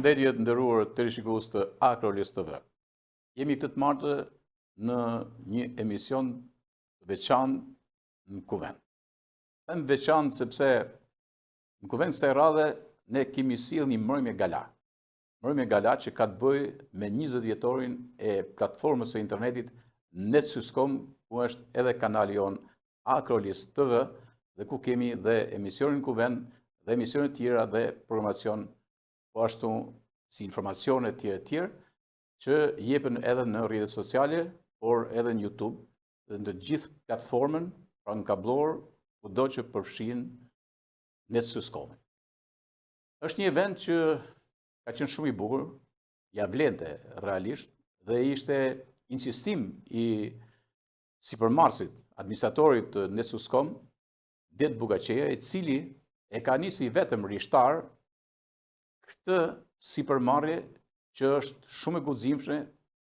Përshëndetje të nderuar teleshikues të Akrolis TV. Jemi këtë të martë në një emision të veçantë në Kuvend. Them veçantë sepse në Kuvend kësaj radhe ne kemi sjellë një mbrëmje gala. Mbrëmje gala që ka të bëjë me 20 vjetorin e platformës së internetit Netsyscom, ku është edhe kanali jonë Akrolis TV dhe ku kemi dhe emisionin Kuvend dhe emisione tjera dhe programacion po ashtu si informacione tjera tjera që jepen edhe në rrjetet sociale, por edhe në YouTube dhe në të gjithë platformën, pra në kabllor, kudo që përfshin Netsyscomin. Është një event që ka qenë shumë i bukur, ja vlente realisht dhe ishte insistim i sipërmarrësit, administratorit të Netsyscom, Det Bugaqeja, i cili e ka nisi vetëm rishtar këtë sipërmarrje që është shumë e guximshme,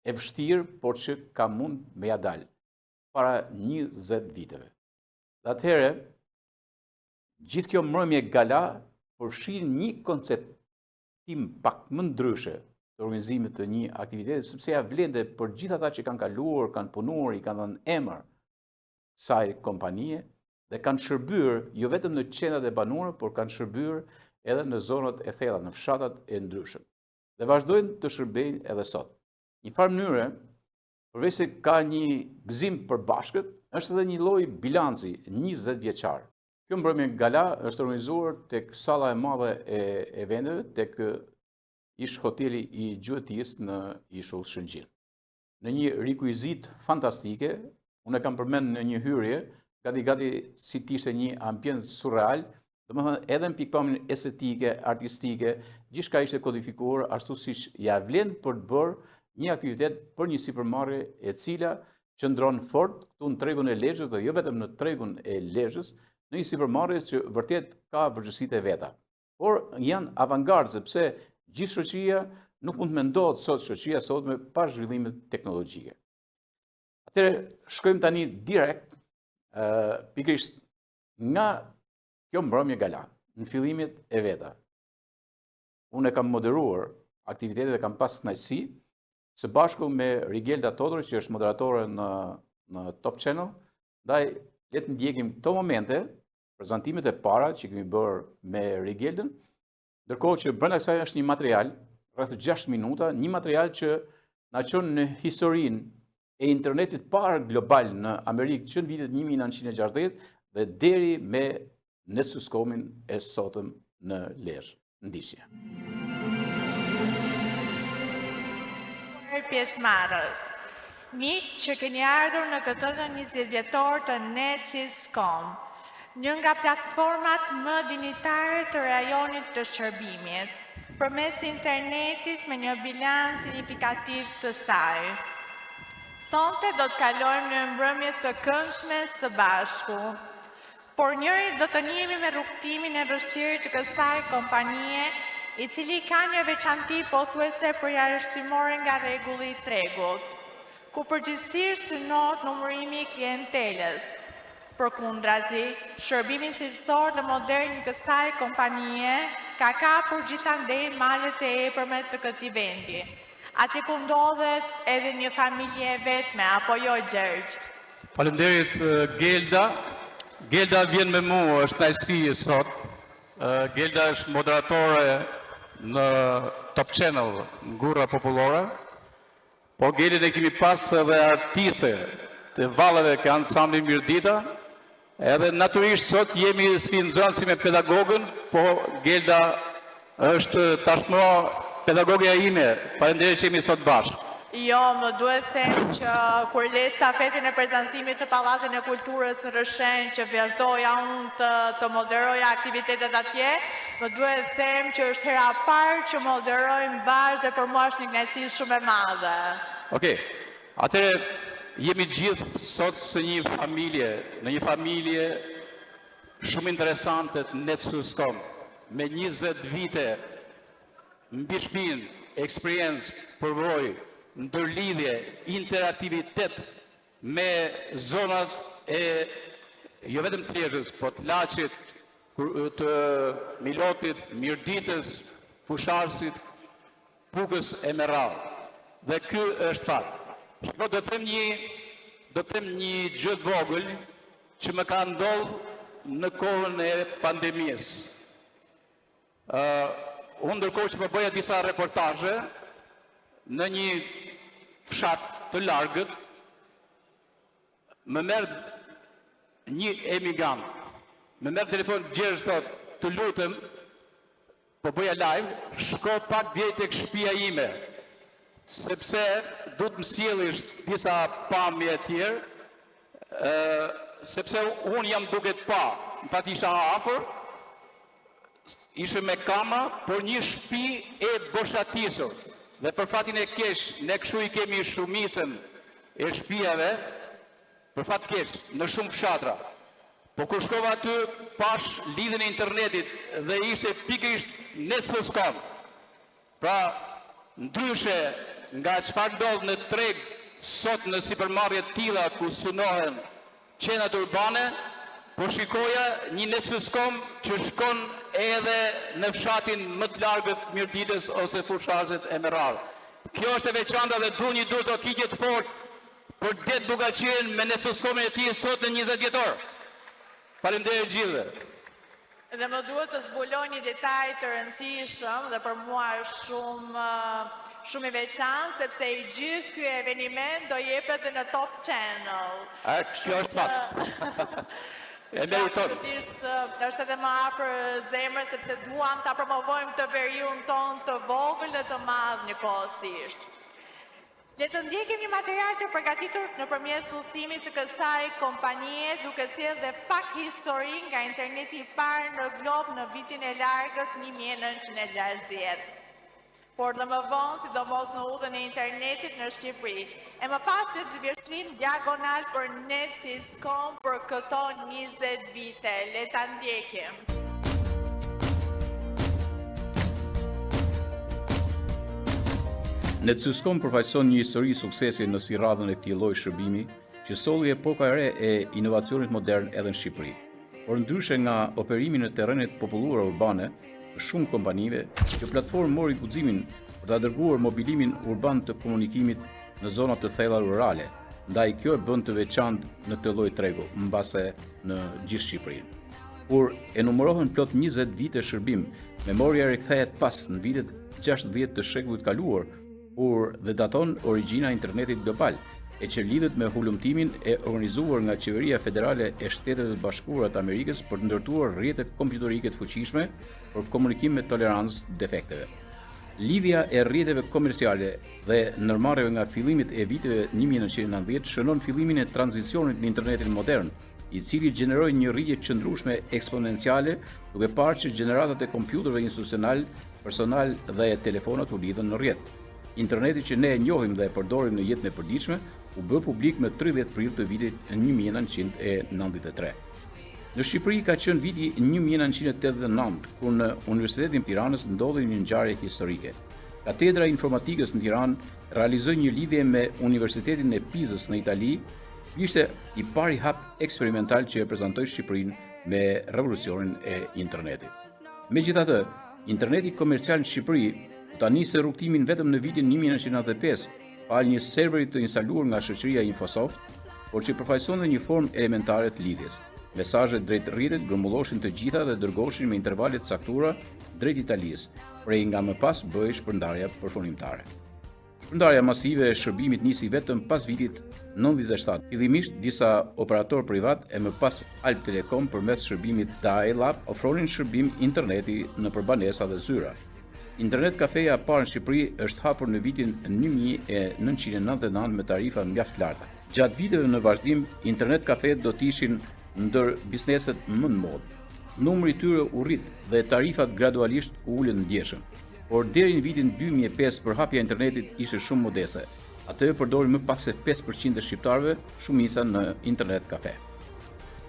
e vështirë, por që ka mund me ja dal para 20 viteve. Dhe atëherë, gjithë kjo mbrëmje gala përfshin një konceptim pak më ndryshe të organizimit të një aktiviteti, sepse ja vlente për gjithë ata që kanë kaluar, kanë punuar, i kanë dhënë emër kësaj kompanie dhe kanë shërbyer jo vetëm në qendrat e banuara, por kanë shërbyer edhe në zonat e thella, në fshatat e ndryshëm. Dhe vazhdojnë të shërbejnë edhe sot. Një farë mënyre, përveç se ka një gëzim përbashkët, është edhe një lloj bilanci 20 vjeçar. Kjo mbrëmje gala është organizuar tek salla e madhe e eventeve, tek ish hoteli i gjuetisë në Ishull Shëngjin. Në një rekuizitë fantastike, unë e kam përmend në një hyrje, gati gati si të ishte një ambient surreal, domethënë edhe në pikëpamjen estetike, artistike, gjithçka ishte kodifikuar ashtu siç ja vlen për të bërë një aktivitet për një sipërmarrje e cila qëndron fort këtu në tregun e Lezhës dhe jo vetëm në tregun e Lezhës, në një sipërmarrje që vërtet ka vështirësitë e veta. Por janë avangardë sepse gjithë shoqëria nuk mund të mendohet sot shoqëria sotme pa zhvillimet teknologjike. Atëherë shkojmë tani direkt ë pikërisht nga kjo mbrëmje gala, në fillimet e veta. Unë e kam moderuar aktivitetet e kam pas kënaqësi së bashku me Rigelda Todor që është moderatore në në Top Channel, ndaj le të ndjekim këto momente, prezantimet e para që kemi bërë me Rigeldën, ndërkohë që brenda kësaj është një material rreth 6 minuta, një material që na çon në historinë e internetit parë global në Amerikë që në vitet 1960 dhe deri me Netsyscomin e sotëm në Lezhë. Ndiqni. Pjesëmarrës, miq që keni ardhur në këtë në 20 vjetor të Netsyscom, një nga platformat më dinjitare të rajonit të shërbimit, përmes internetit me një bilanc signifikativ të saj. Sonte do të kalojmë në mbrëmje të këndshme së bashku, por njëri do të njihemi me rrugëtimin e vështirë të kësaj kompanie, i cili ka një veçanti pothuajse përjashtimore nga rregulli i tregut, ku përgjithsisht synohet numërimi i klientelës. Përkundrazi, shërbimi cilësor dhe modern i kësaj kompanie ka kapur gjithandej malet e epërme të këtij vendi, atje ku ndodhet edhe një familje e vetme, apo jo Gjergj? Faleminderit Gelda. Gelda vjen me mua, është kënaqësi sot. Gelda është moderatore në Top Channel, në Gurra Popullore. Po Geldën e kemi pas edhe artiste të valleve ke ansambli Mirdita. Edhe natyrisht sot jemi si nxënësi me pedagogën, po Gelda është tashmë pedagogja ime. Faleminderit që jemi sot bashkë. Jo, më duhet them që kur le stafetën e prezantimit të Pallatin e Kulturës në Rrëshen që vazhdoja unë të, të moderoja aktivitetet atje, më duhet them që është hera parë që moderojmë bashkë dhe për mua është një kënaqësi shumë e madhe. Okej. Atëherë jemi gjithë sot së një familje, në një familje shumë interesante të Netsyscom, me 20 vite mbi shpinë, eksperiencë, përvojë, ndërlidhje, interaktivitet me zonat e jo vetëm të Lezhës, po të Laçit, të Milotit, Mirditës, Fushasit. Pukës e me radhë. Dhe ky është fakt. Shiko, do të them një do të them një gjë të vogël që më ka ndodhur në kohën e pandemisë. Ë unë ndërkohë që po bëja disa reportazhe në një fshat të largët, Më merr një emigrant, më merr telefon Gjergj thotë, të lutem, po bëja live, shko pak deri tek shtëpia ime, sepse du të më sjellësh disa pamje e tjerë, ë sepse unë jam duke të pa, në fakt isha afër, Ishte me kamera, por një shtëpi e boshatisur. Dhe për fatin e keq, ne kështu i kemi shumicën e shtëpiave, për fat të keq, në shumë fshatra. Po kur shkova aty, pashë lidhjen e internetit dhe ishte pikërisht Netsuscom. Pra, ndryshe nga çfarë ndodh në treg sot në sipërmarrje të tilla ku synohen qendrat urbane, po shikoja një Netsuscom që shkon edhe në fshatin më të largët të Mirditës ose Fushë-Arrëzit e me radhë. Kjo është e veçanta dhe dua një duartrokitje të fortë për Dedë Llugaçiun me Netsuscomin e tij sot në 20 dhjetor. Faleminderit gjithëve. Dhe më duhet të zbuloj një detaj të rëndësishëm dhe për mua është shumë shumë i veçantë sepse i gjithë ky eveniment do jepet dhe në Top Channel. A, kjo është fakt. E meriton. Absolutisht është edhe më afër zemrës sepse duam ta promovojmë të veriun tonë të vogël dhe të madh njëkohësisht. Le të ndjekim një material të përgatitur nëpërmjet udhëtimit të kësaj kompanie, duke sjellë dhe pak histori nga interneti i parë në glob në vitin e largët 1960. Por dhe më vonë, sidomos në udhën e internetit në Shqipëri. E më pas një vështrim diagonal për Nesyscom për këto 20 vite. Le ta ndjekim. Netsuscom përfaqëson një histori suksesi në sirradhën e këtij lloj shërbimi që solli epoka e re e inovacionit modern edhe në Shqipëri. Por ndryshe nga operimi në terrenet e populluara urbane të shumë kompanive, kjo platformë mori guximin për ta dërguar mobilimin urban të komunikimit në zona të thella rurale, ndaj kjo e bën të veçantë në këtë lloj tregu, mbase në gjithë Shqipërinë. Kur enumërohen plot 20 vite shërbim, memoria rikthehet pas në vitet 60 të shekullit kaluar, kur dhe daton origjina e internetit global, e që lidhet me hulumtimin e organizuar nga Qeveria Federale e Shteteve të Bashkuara të Amerikës për të ndërtuar rrjete kompjuterike të fuqishme për komunikim me tolerancë të defekteve. Lidhja e rrjeteve komerciale dhe ndërmarrjeve nga fillimet e viteve 1990 shënon fillimin e tranzicionit në internetin modern, i cili gjeneroi një rritje të qëndrueshme eksponenciale, duke parë që gjeneratat e kompjuterëve institucionalë, personalë dhe telefonat u lidhën në rrjet. Interneti që ne e njohim dhe e përdorim në jetën e përditshme u bë publik më 30 prill të vitit 1993. Në Shqipëri ka qenë viti 1989, kur në Universitetin e Tiranës ndodhi një ngjarje historike. Katedra e Informatikës në Tiranë realizoi një lidhje me Universitetin e Pizës në Itali, Ky ishte i pari hap eksperimental që e prezantoi Shqipërinë me revolucionin e internetit. Megjithatë, interneti komercial në Shqipëri do ta niste rrugëtimin vetëm në vitin 1995, falë një serveri të instaluar nga shoqëria Infosoft, por që përfaqësonte një formë elementare të lidhjes. Mesazhet drejt rrjetit grumbulloshin të gjitha dhe dërgoheshin me intervale të caktuara drejt Italisë, prej nga më pas bëhej shpërndarja përfundimtare. Shpërndarja masive e shërbimit nisi vetëm pas vitit 97, fillimisht disa operatorë privatë e më pas Albtelecom përmes shërbimit Dial-Up ofronin shërbim interneti nëpër banesa dhe zyra. Internet kafeja e parë në Shqipëri është hapur në vitin 1999 me tarifa mjaft të larta. Gjatë viteve në vazhdim, internet kafetë do të ishin ndër bizneset më në modë. Numri i tyre u rrit dhe tarifat gradualisht u ulën ndjeshëm. Por deri në vitin 2005 përhapja e internetit ishte shumë modeste. Atë e përdorin më pak se 5% e shqiptarëve, shumica në internet kafe.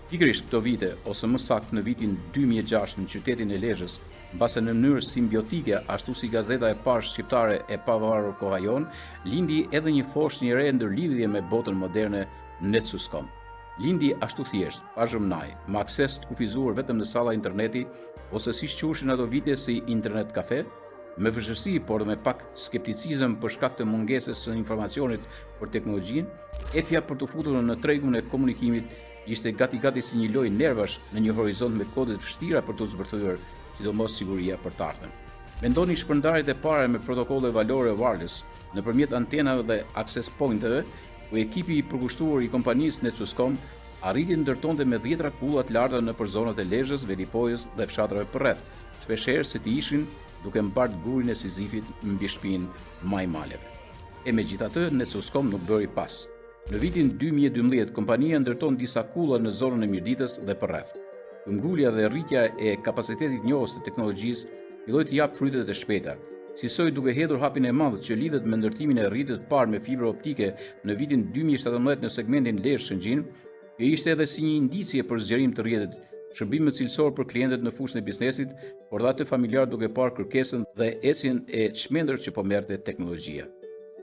Pikërisht këto vite, ose më saktë në vitin 2006 në qytetin e Lezhës, mbase në mënyrë simbiotike, ashtu si gazeta e parë shqiptare e pavarur Koha Jonë, lindi edhe një foshnjë e re ndërlidhje me botën moderne Netsuscom. Lindi ashtu thjesht, pa zhurmnajë, me akses të kufizuar vetëm në salla interneti ose siç quheshin ato vite si internet kafe. Me vështirësi, por dhe me pak skepticizëm për shkak të mungesës së informacionit për teknologjinë, etja për t'u futur në tregun e komunikimit ishte gati-gati si një lojë nervash në një horizont me kode të vështira për t'u zbërthyer, sidomos siguria për të ardhmen. Mendoni shpërndarjet e para me protokolle valore wireless nëpërmjet antenave dhe access point-eve, ku ekipi i përkushtuar i kompanisë Netsuscom arriti të ndërtonte me dhjetra kulla të larta nëpër zonat e Lezhës, Velipojës dhe fshatrave përreth, shpeshherë si të ishin duke mbart gurin e Sizifit mbi shpinë majë maleve. E megjithatë, Netsuscom nuk bëri pas. Në vitin 2012, kompania ndërton disa kulla në zonën e Mirditës dhe përreth. Këmbëngulja dhe rritja e kapacitetit njohës të teknologjisë filloi të japë frytet e shpejta. Kësisoj duke hedhur hapin e madh që lidhet me ndërtimin e rrjetit të parë me fibër optike në vitin 2017 në segmentin Lezhë-Shëngjin, kjo ishte edhe si një indicie për zgjerim të rrjetit, shërbim më cilësor për klientët në fushën e biznesit, por dhe atë familjar duke parë kërkesën dhe ecjen e çmendur që po merrte teknologjia.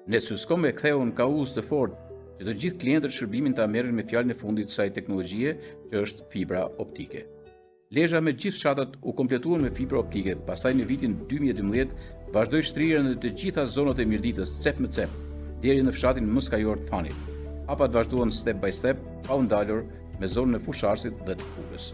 Netsuscom e ktheu në kauzë të fortë që të gjithë klientët shërbimin ta merrin me fjalën e fundit të kësaj teknologjie që është fibra optike. Lezha me gjithë fshatrat u kompletuan me fibra optike, pastaj në vitin 2012 vazhdoi shtrirja në të gjitha zonat e Mirditës, cep më cep, deri në fshatin më skajor të Fanit. Hapat vazhduan step by step, pa u ndalur me zonën e Fushë-Arrëzit dhe të Pukës.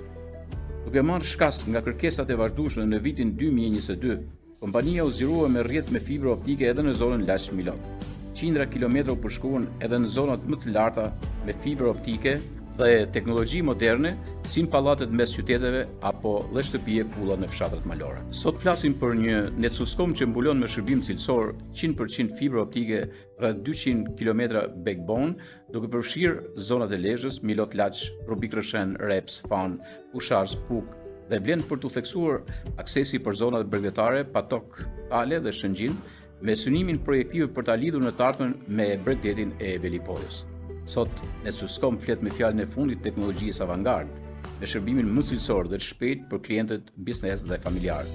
Duke marrë shkas nga kërkesat e vazhdueshme në vitin 2022, Kompania u zgjerua me rrjet me fibra optike edhe në zonën Laç-Milot. Qindra kilometra u përshkuan edhe në zonat më të larta me fibra optike dhe teknologji moderne, si në pallatet mes qyteteve apo dhe shtëpi e kulla në fshatrat malore. Sot flasim për një Netsuscom që mbulon me shërbim cilësor 100% fibra optike rreth 200 kilometra backbone, duke përfshirë zonat e Lezhës, Milot Laç, Rubik Rrëshen, Reps, Fan, Fushë-Arrëz, Pukë dhe vlen për t'u theksuar aksesi për zonat bregdetare Patok, Tale dhe Shëngjin me synimin projektiv për ta lidhur në të ardhmen me bregdetin e Velipojës. Sot Netsuscom flet me fjalën e fundit të teknologjisë avangard, me shërbimin më cilësor dhe të shpejtë për klientët biznes dhe familjar.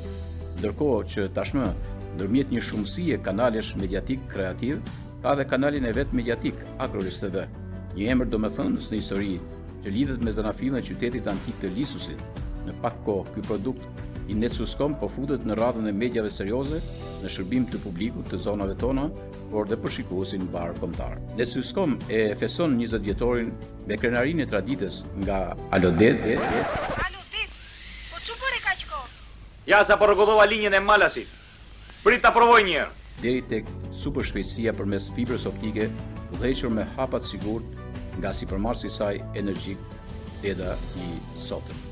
Ndërkohë që tashmë ndërmjet një shumësie kanalesh mediatik kreativ, ka dhe kanalin e vet mediatik Akrolis TV, një emër domethënës në histori që lidhet me zanafillën e qytetit antik të Lisusit. Në pak kohë, ky produkt i Netsuscom po futet në radhën e mediave serioze në shërbim të publikut të zonave tona, por dhe për shikuesin mbarëkombëtar. Netsuscom e feston 20 vjetorin me krenarinë e traditës nga Alo Det, Alo Det, po ç'u bëre kaq kohë? Ja sapo rregullova linjën e Malasit. Prit ta provoj një herë. Deri tek supershpejtësia përmes fibrës optike, udhëhequr me hapa të sigurt nga sipërmarrësi i saj energjik, Deda i sotëm.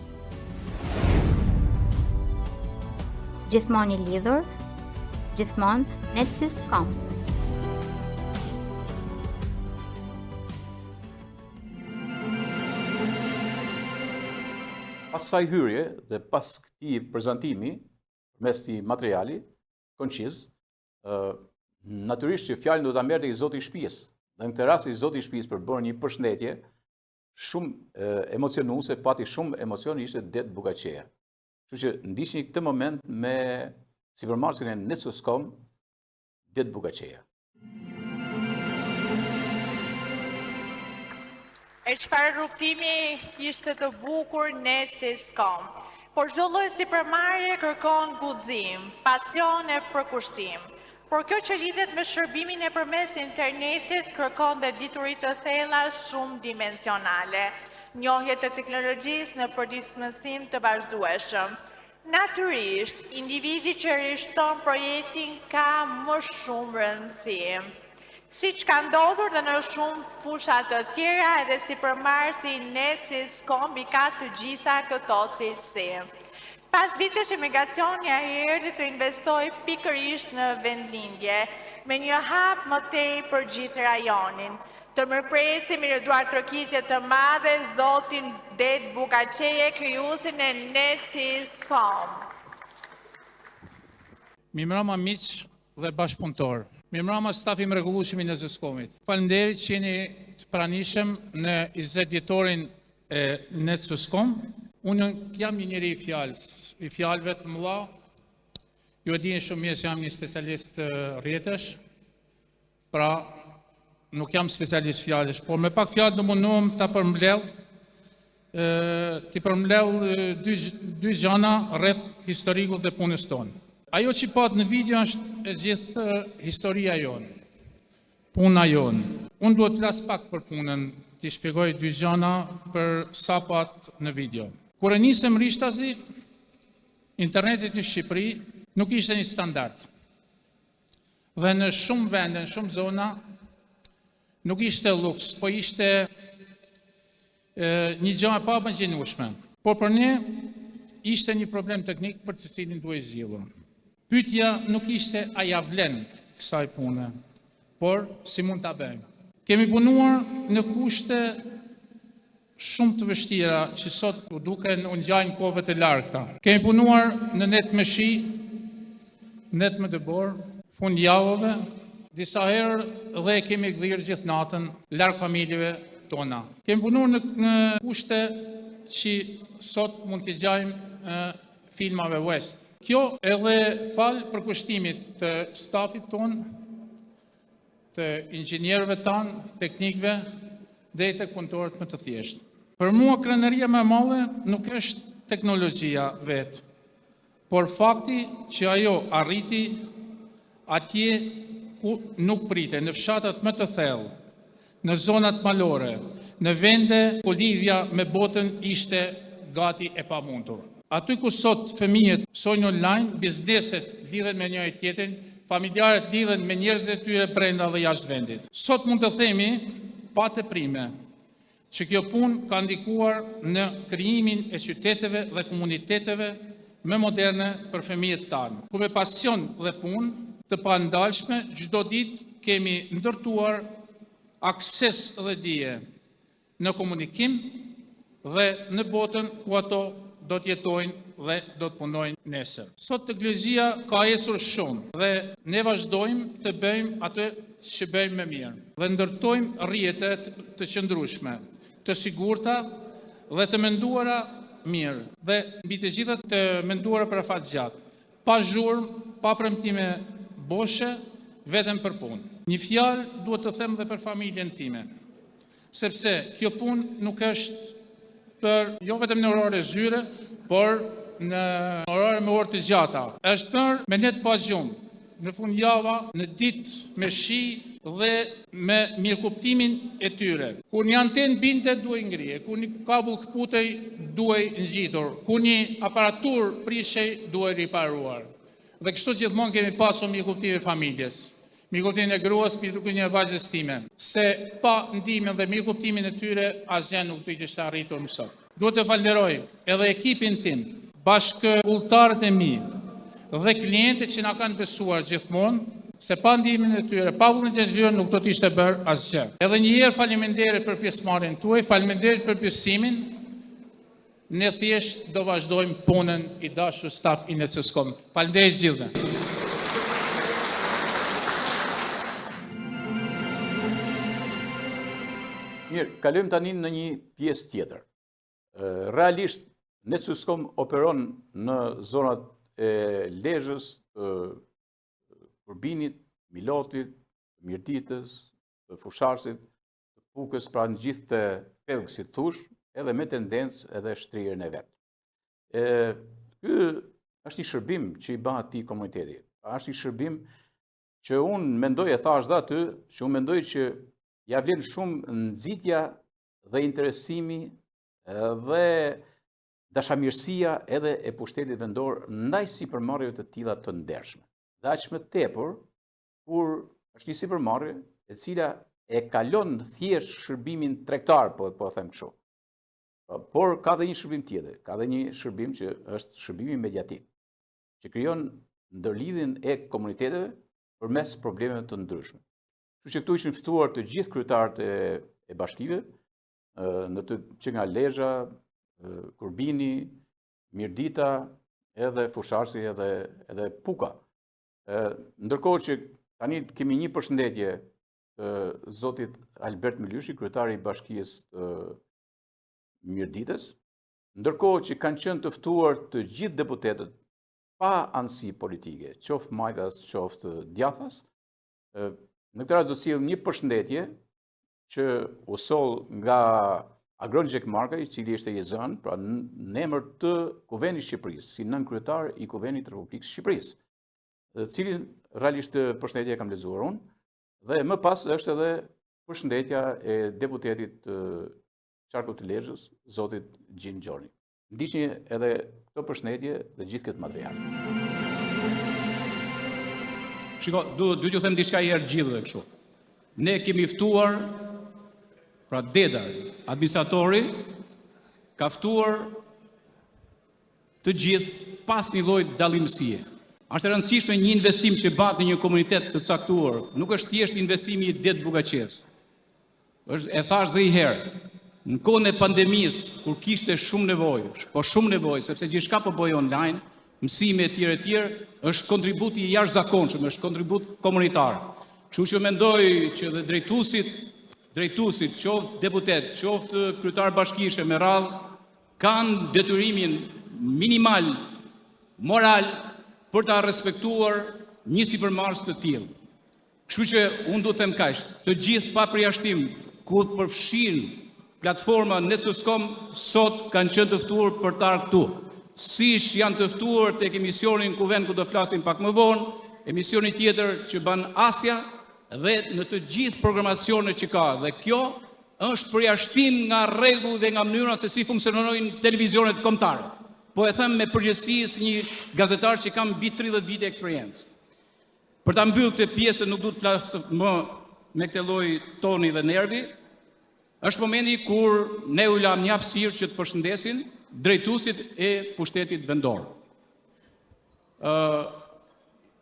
Gjithmonë i lidhur, gjithmonë Netsus.com. Pas kësaj hyrje dhe pas këtij prezantimi, përmes këtij materiali, konciz, natyrisht që fjalën do ta merrte i zoti i shtëpisë. Dhe në këtë rast i zoti i shtëpisë për të bërë një përshëndetje shumë emocionuese, pati shumë emocion ishte Ded Bukaqeja. Kështu që ndiqni këtë moment me sipërmarrësin e Netsuscom, Ded Bukaqeja. E çfarë rrugëtimi ishte të bukur Netsuscom. Por çdo lloj sipërmarrje kërkon guxim, pasion e përkushtim. Por kjo që lidhet me shërbimin e përmes internetit kërkon dhe dituri të thella shumëdimensionale, njohje të teknologjisë në përditësim të vazhdueshëm. Natyrisht, individi që rishton projektin ka më shumë rëndësi. Siç ka ndodhur dhe në shumë fusha të tjera, edhe sipërmarrësi i Netsuscom i ka të gjitha këto cilësi. Pas vitesh emigracioni ai erdhi të investojë pikërisht në vendlindje, me një hap më tej për gjithë rajonin. Të mirëpresim me një duartrokitje të madhe zotin Ded Bukaqeje, krijuesin e Netsuscom. Mirëmbrëma miq dhe bashkëpunëtorë. Mirëmbrëma staf i mrekullueshëm i Netsuscomit. Faleminderit që jeni të pranishëm në 20 vjetorin e Netsuscom. Unë jam një njeri i fjalës, i fjalëve të mëdha. Ju e dini shumë mirë se jam një specialist rrjetesh. Pra, nuk jam specialist fjalësh, por me pak fjalë do mundohem ta përmbledh, t'i përmbledh dy, dy gjana rreth historikut dhe punës tonë. Ajo që patë në video është e gjithë historia jonë, puna jonë. Unë duhet të flas pak për punën, t'i shpjegoj dy gjana për sa patë në video. Kur e nisëm rishtazi, internetit në Shqipëri nuk ishte një standard. Dhe në shumë vende, në shumë zona, nuk ishte luks, po ishte e, një gjë e paimagjinueshme. Por për ne ishte një problem teknik për të cilin duhej zgjidhur. Pyetja nuk ishte a ja vlen kësaj pune, por si mund ta bëjmë. Kemi punuar në kushte shumë të vështira që sot u duken u ngjajnë kohëve të largëta. Kemi punuar në net me shi, net me dëborë, fundjavëve, disa herë dhe e kemi gdhirë gjithë natën larg familjeve tona. Kemi punuar në, në kushte që sot mund t'i ngjajmë filmave west. Kjo edhe falë përkushtimit të stafit tonë, të inxhinierëve tanë, teknikëve, deri tek punëtorët më të thjeshtë. Për mua krenaria më e madhe nuk është teknologjia vetë, por fakti që ajo arriti atje ku nuk prite, në fshatat më të thellë, në zonat malore, në vende ku lidhja me botën ishte gati e pamundur. Aty ku sot fëmijët mësojnë online, bizneset lidhen me njëri tjetrin, familjarët lidhen me njerëzit e tyre brenda dhe jashtë vendit. Sot mund të themi pa teprime që kjo punë ka ndikuar në krijimin e qyteteve dhe komuniteteve më moderne për fëmijët tanë, ku me pasion dhe punë të pandalshme çdo ditë kemi ndërtuar akses dhe dije në komunikim dhe në botën ku ato do të jetojnë dhe do të punojnë nesër. Sot teknologjia ka ecur shumë dhe ne vazhdojmë të bëjmë atë që bëjmë më mirë dhe ndërtojmë rrjete të qëndrueshme, të sigurta dhe të menduara mirë dhe mbi të gjitha të menduara për afatgjatë, pa zhurmë, pa premtime boshe, vetëm për punë. Një fjalë duhet të them dhe për familjen time. Sepse kjo punë nuk është për jo vetëm në orare zyre, por në orare me orë të gjata. Është bërë me net pa gjumë, në fundjava, në ditë me shi dhe me mirëkuptimin e tyre. Kur një antenë binte, duhej ngrirë, kur një kabull këputej, duhej ngjitur, kur një aparaturë prishej, duhej riparuar. Dhe kështu gjithmonë kemi pasur mirëkuptimin e familjes. Mirëkuptimin e gruas, mirëkuptimin e vajzës time, se pa ndihmën dhe mirëkuptimin e tyre asgjë nuk do të ishte arritur më sot. Duhet të falënderoj edhe ekipin tim, bashkëudhëtarët e mi dhe klientët që na kanë besuar gjithmonë, se pa ndihmën e tyre, pa vullnetin e tyre nuk do të ishte bërë asgjë. Edhe një herë faleminderit për pjesëmarrjen tuaj, faleminderit për besimin. Ne thjesht do vazhdojmë punën i dashur staf i Netsis.com. Faleminderit gjithëve. Mirë, kalojmë tani në një pjesë tjetër. Realisht, Netsis.com operon në zonat e Lezhës, të Kurbinit, Milotit, Mirditës, të Fushë-Arrëzit, të Pukës, pra në gjithë këtë pellg, si të thush, edhe me tendencë edhe shtrirjen e vet. E, ky është një shërbim që i bëhet atij komuniteti. Pra është një shërbim që unë mendoj e thashë dhe aty, që unë mendoj që ia vlen shumë nxitja dhe interesimi dhe dashamirësia edhe e pushtetit vendor ndaj sipërmarrjeve të tilla të ndershme. Dhe aq më tepër kur është një sipërmarrje e cila e kalon thjesht shërbimin tregtar, po po e them kështu. Po, por ka dhe një shërbim tjetër, ka dhe një shërbim që është shërbimi mediatik, që krijon ndërlidhjen e komuniteteve përmes problemeve të ndryshme. Kështu që këtu ishin ftuar të gjithë kryetarët e, e bashkive, në të që nga Lezha, Kurbini, Mirdita, edhe Fushë-Arrëzi edhe edhe Puka. Ndërkohë që tani kemi një përshëndetje të zotit Albert Mëlyshi, kryetari i bashkisë të Mirditës, ndërkohë që kanë qenë të ftuar të gjithë deputetët pa anësi politike, qoftë majtas, qoftë djathtas, në këtë rast do të sjell një përshëndetje që u soll nga Agron Gjekmarkaj, i cili ishte i zënë, pra në emër të Kuvendit të Shqipërisë, si nënkryetar i Kuvendit të Republikës së Shqipërisë. Dhe të cilin realisht përshëndetje e kam lexuar unë, dhe më pas është edhe përshëndetja e deputetit të qarkut të Lezhës, zotit Gjin Gjoni. Ndiqni edhe këtë përshëndetje dhe gjithë këtë material. Shiko, du du t'ju them diçka një herë të gjithëve kështu. Ne kemi ftuar pra Deda, administratori ka ftuar të gjithë pa asnjë lloj dallimësie. Është e rëndësishme një investim që bëhet në një komunitet të caktuar, nuk është thjesht investimi i Dedë Bugaqesë. Është e thashë dhe një herë, në kohën e pandemisë kur kishte shumë nevojë, po shumë nevojë sepse gjithçka po bëhej online, mësime e tjera e tjera, është kontribut i jashtëzakonshëm, është kontribut komunitar. Kështu që mendoj që dhe drejtuesit, drejtuesit, qoftë deputet, qoftë kryetar bashkishe me radhë, kanë detyrimin minimal moral për ta respektuar një sipërmarrës të tillë. Kështu që unë du të them kaq, të gjithë pa përjashtim, ku përfshin platforma Netsus.com, sot kanë qenë të ftuar për të ardhur këtu. Siç janë të ftuar tek emisioni në Kuvend ku do flasim pak më vonë, emisioni tjetër që bën Asia dhe në të gjithë programacionet që ka. Dhe kjo është përjashtim nga rregulli dhe nga mënyra se si funksionojnë televizionet kombëtare. Po e them me përgjegjësi si një gazetar që kam mbi 30 vite eksperiencë. Për ta mbyllur këtë pjesë, nuk du të flas më me këtë lloj toni dhe nervi. Është momenti kur ne u lamë një hapësirë që të përshëndesin drejtuesit e pushtetit vendor. Ë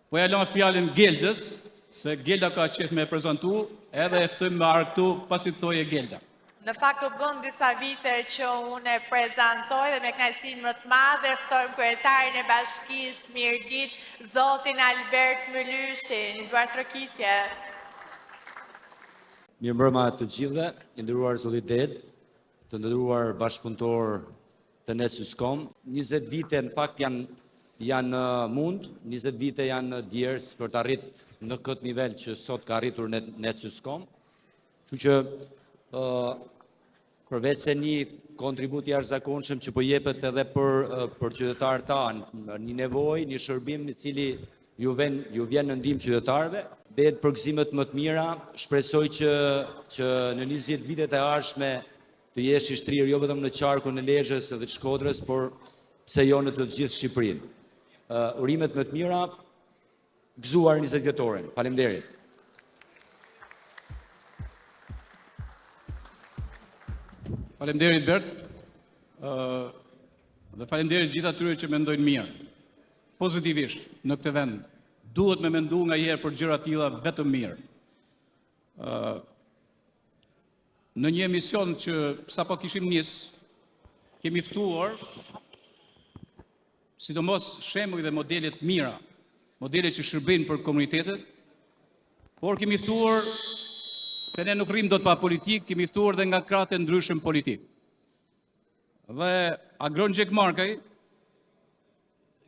po ja lë fjalën Geldës, se Gelda ka qejf me prezantu, edhe e ftojmë me ardhë këtu pasi të thoje Gelda. Në fakt u bën disa vite që unë e prezantoj dhe me kënaqësinë më të madhe ftojmë kryetarin e bashkisë Mirditë, zotin Albert Mëlyshi. Një duartrokitje. Mirëmbrëma të gjithëve, i nderuar zoti Dedë, të nderuar bashkëpunëtor të Netsus.com. 20 vite në fakt janë janë mund, 20 vite janë djersë për të arrit në këtë nivel që sot ka arritur Netsus.com. Kështu që ë përveç se një kontribut i jashtëzakonshëm që po jepet edhe për për qytetarët tanë, një nevojë, një shërbim i cili ju vjen ju vjen në ndihmë qytetarëve, Dedë përgëzimet më të mira, shpresoj që që në 20 vitet e ardhshme të jesh i shtrirë jo vetëm në qarkun e Lezhës dhe të Shkodrës, por pse jo në të gjithë Shqipërinë. Uh, urimet më të mira, gëzuar 20 vjetorin. Faleminderit. Faleminderit Bert. Ë dhe faleminderit gjithë atyre që mendojnë mirë. Pozitivisht në këtë vend. Duhet me mendu nganjëherë për gjëra të tilla vetëm mirë. Ë në një emision që sapo kishim nis, kemi ftuar sidomos shembuj dhe modele të mira, modele që shërbejnë për komunitetet, por kemi ftuar se ne nuk rrim dot pa politikë, kemi ftuar dhe nga krahët e ndryshëm politik. Dhe Agron Gjekmarkaj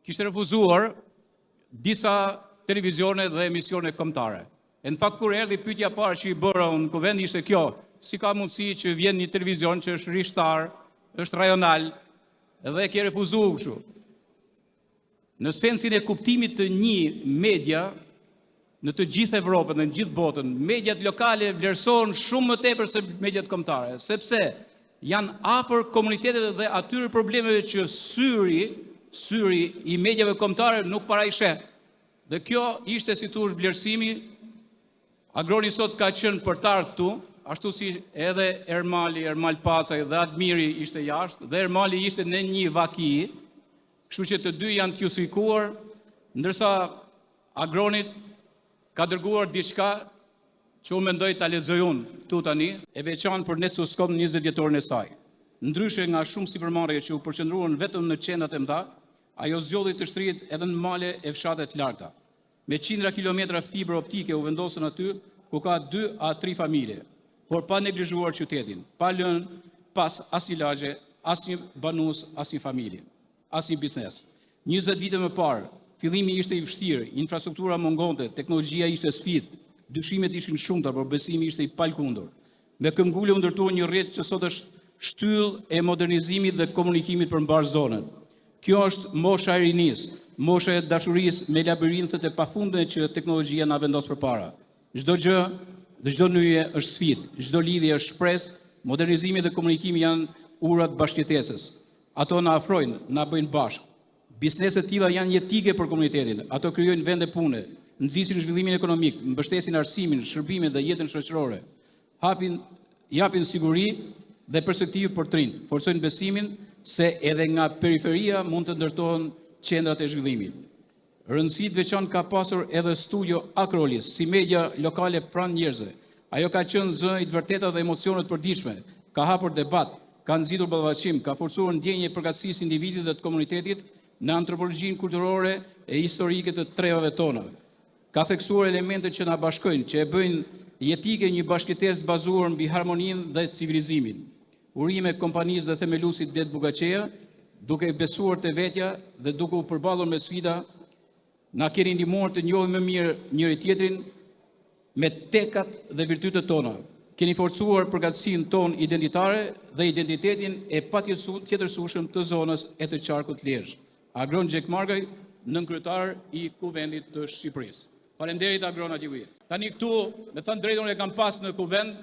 kishte refuzuar disa televizione dhe emisione kombëtare. E në fakt kur erdhi pyetja e parë që i bëra unë në kuvend ishte kjo, si ka mundësi që vjen një televizion që është rishtar, është rajonal dhe e ke refuzuar kështu. Në sensin e kuptimit të një media në të gjithë Evropën dhe në gjithë botën, mediat lokale vlerësohen shumë më tepër se mediat kombëtare, sepse janë afër komuniteteve dhe atyre problemeve që syri, syri i mediave kombëtare nuk para i sheh. Dhe kjo ishte si thuash vlerësimi Agroni sot ka qenë për të ardhur këtu, ashtu si edhe Ermali, Ermal Pacaj dhe Admiri ishte jashtë, dhe Ermali ishte në një vaki, kështu që të dy janë të justifikuar, ndërsa Agronit ka dërguar diçka që unë mendoj ta lexoj unë këtu tani, e veçantë për Netsus.com 20 vjetorin e saj. Ndryshe nga shumë sipërmarrje që u përqendruan vetëm në qendrat e mëdha, ajo zgjodhi të shtrihet edhe në male e fshate të largëta. Me qindra kilometra fibër optike u vendosën aty ku ka 2 a 3 familje, por pa neglizhuar qytetin, pa lënë pas asnjë lagje, asnjë banues, asnjë familje, asnjë biznes. 20 vite më parë, fillimi ishte i vështirë, infrastruktura mungonte, teknologjia ishte sfidë, dyshimet ishin shumta, por besimi ishte i palëkundur. Me këmbgulje u ndërtua një rrjet që sot është shtyllë e modernizimit dhe komunikimit për mbarë zonën. Kjo është mosha e rinisë. Mosha e dashurisë me labirinthet e pafundme që teknologjia na vendos përpara. Çdo gjë dhe çdo nyje është sfidë, çdo lidhje është shpresë, modernizimi dhe komunikimi janë urat e bashkëjetesës. Ato na afrojnë, na bëjnë bashkë. Biznese të tilla janë jetike për komunitetin. Ato krijojnë vende pune, nxisin zhvillimin ekonomik, mbështesin arsimin, shërbimin dhe jetën shoqërore. Hapin japin siguri dhe perspektivë për të rinjtë, forcojnë besimin se edhe nga periferia mund të ndërtohen qendrat e zhvillimit. Rëndësi të veçantë ka pasur edhe studio Akropolis, si media lokale pranë njerëzve. Ajo ka qenë zë i të vërtetave dhe emocioneve të përditshme, ka hapur debat, ka nxitur ballafaqim, ka forcuar ndjenjën e përkatësisë së individit dhe të komunitetit në antropologjinë kulturore e historike të trevave tona. Ka theksuar elementet që na bashkojnë, që e bëjnë jetike një bashkëjetesë të bazuar mbi harmoninë dhe civilizimin. Urime kompanisë dhe themeluesit Dedë Bugaçeja, duke besuar te vetja dhe duke u përballur me sfida, na keni ndihmuar të njohim më mirë njëri-tjetrin me tekat dhe virtytet tona. Keni forcuar përkatësinë tonë identitare dhe identitetin e patjetërsueshëm të zonës e të qarkut Lezhë. Agron Gjekmarkaj, nënkryetar i Kuvendit të Shqipërisë. Faleminderit Agron atje ku je. Tani këtu, me thënë drejtën, unë e kam pas në Kuvend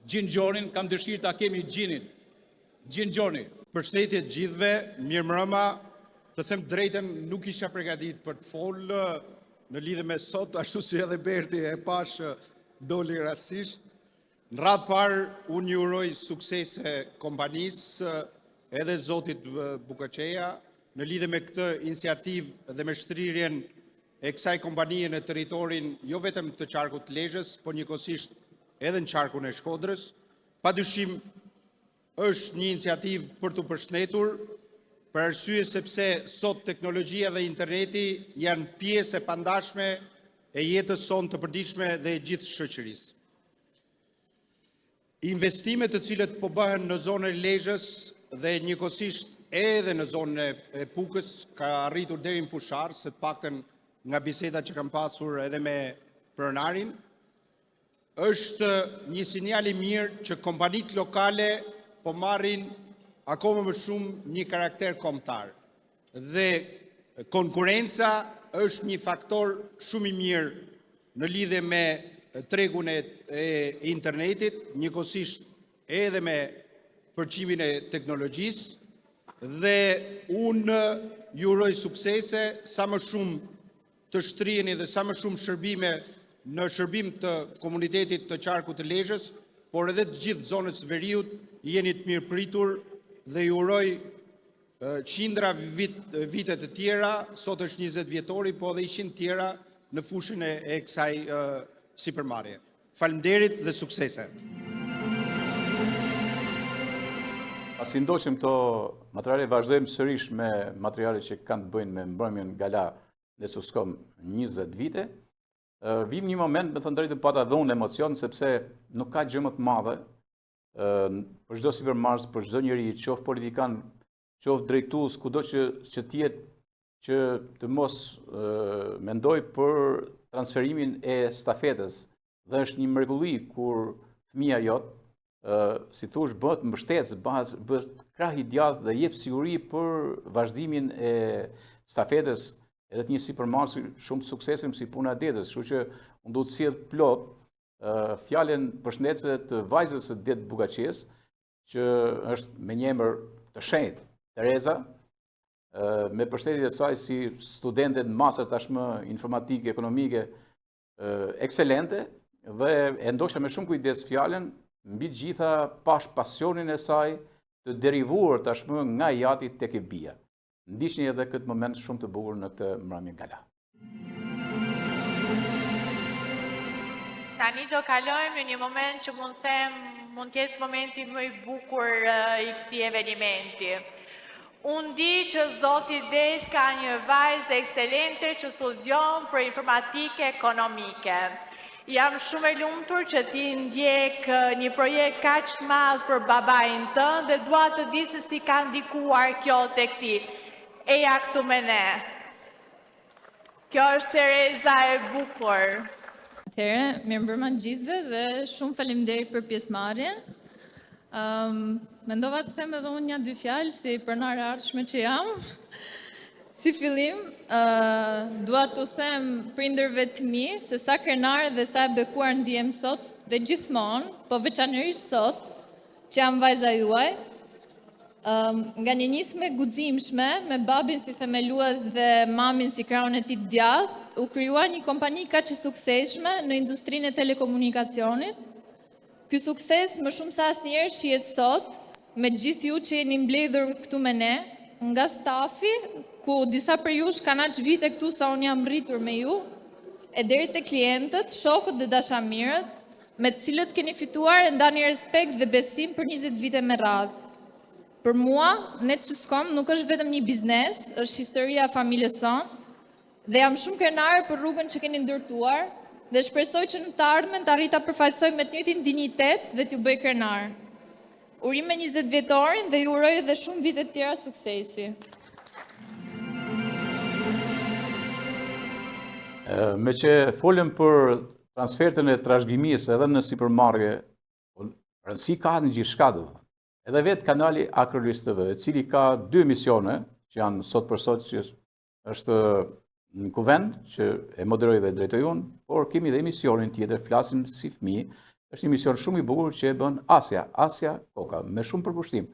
Gjin Gjonin, kam dëshirë ta kemi Gjinin. Gjin Gjoni. Përshëndetje të gjithëve, mirëmbrëma. Të them të drejtën, nuk isha përgatit për të folë në lidhje me sot, ashtu si edhe Berti e pashë doli rastësisht. Në radhë parë, unë ju uroj suksese kompanisë edhe zotit Bugaçeja në lidhje me këtë iniciativë dhe me shtrirjen e kësaj kompanie në territorin jo vetëm të qarkut të Lezhës, por njëkohësisht edhe në qarkun e Shkodrës. Pa dyshim është një iniciativë për t'u përshëndetur, për arsye sepse sot teknologjia dhe interneti janë pjesë e pandashme e jetës sonë të përditshme dhe e gjithë shoqërisë. Investimet të cilët po bëhen në zonën e Lezhës dhe njëkohësisht edhe në zonën e Pukës, ka arritur deri në Fushë-Arrëz, se të paktën nga bisedat që kam pasur edhe me pronarin, është një sinjal i mirë që kompanitë lokale po marrin akoma më shumë një karakter kombëtar. Dhe konkurrenca është një faktor shumë i mirë në lidhje me tregun e, e internetit, njëkohësisht edhe me përçimin e teknologjisë dhe unë ju uroj suksese sa më shumë të shtriheni dhe sa më shumë shërbime në shërbim të komunitetit të qarkut të Lezhës, por edhe të gjithë zonës së veriut, jeni të mirëpritur dhe ju uroj qindra vit, vite të tjera, sot është 20 vjetori, po edhe 100 tjera në fushën e, e kësaj sipërmarrje. Faleminderit dhe suksese. Pasi ndoqëm këto materiale, vazhdojmë sërish me materiale që kanë të bëjnë me mbrëmjen gala Netsuscom 20 vite. Vim një moment, me thënë drejtën pata dhe unë emocion, sepse nuk ka gjë më të madhe për çdo sipërmarrës, për çdo njeri, qoftë politikan, qoftë drejtues, kudo që, që të jetë, që të mos mendojë për transferimin e stafetës dhe është një mrekulli kur fëmija jot, si thush, bëhet mbështetës, bëhet, bëhet krah i djathtë dhe jep siguri për vazhdimin e stafetës edhe të një sipërmarrësi shumë të suksesshëm si puna e Dedës, kështu që unë du të sjell plot fjalën përshëndetëse të vajzës së Dedë Bugaçes, që është me një emër të shenjtë, Tereza, me përshëndetjet e saj si studente në master tashmë informatike, ekonomike, ekselente dhe e ndoqa me shumë kujdes fjalën, mbi të gjitha pashë pasionin e saj të derivuar tashmë nga i ati tek e bija. Ndiqni edhe këtë moment shumë të bukur në këtë mbrëmje gala. Tani do kalojmë në një moment që mund të them mund të jetë momenti më i bukur i këtij evenimenti. Unë di që zoti Dedë ka një vajzë ekselente që studion për informatikë ekonomike. Jam shumë e lumtur që ti ndjek një projekt kaq të madh për babain tënd dhe dua të di se si ka ndikuar kjo tek ti. Eja këtu me ne. Kjo është Tereza e bukur. Atëherë, mirëmbrëma të gjithëve dhe shumë faleminderit për pjesëmarrjen. Um, mendova të them edhe unë nja dy fjalë si pronare e ardhshme që jam. Si fillim, dua t'u them prindërve të mi se sa krenare dhe sa e bekuar ndihem sot dhe gjithmonë, po veçanërisht sot, që jam vajza juaj. Nga një nismë e guximshme, me babin si themelues dhe mamin si krahun e tij të djathtë, u krijua një kompani kaq e suksesshme në industrinë e telekomunikacionit. Ky sukses më shumë se asnjëherë shihet sot, me gjithë ju që jeni mbledhur këtu me ne, nga stafi, ku disa prej jush kanë aq vite këtu sa unë jam rritur me ju, e deri te klientët, shokët dhe dashamirët, me të cilët keni fituar e ndani respekt dhe besim për 20 vite me radhë. Për mua, Netsyscom nuk është vetëm një biznes, është historia e familjes sonë dhe jam shumë krenare për rrugën që keni ndërtuar dhe shpresoj që në të ardhmen të arrij ta përfaqësoj me të njëjtin dinjitet dhe t'ju bëj krenar. Urime 20 vjetorin dhe ju uroj edhe shumë vite të tjera suksesi. Meqë folëm për transfertën e trashëgimisë edhe në sipërmarrje, po, rëndësi ka në gjithçka do. Edhe vetë kanali Akrolis TV, i cili ka dy emisione që janë sot për sot që është në kuvend që e moderoj dhe drejtoj unë, por kemi dhe emisionin tjetër, flasim si fëmijë, është një emision shumë i bukur që e bën Asia, Asia Koka, me shumë përkushtim.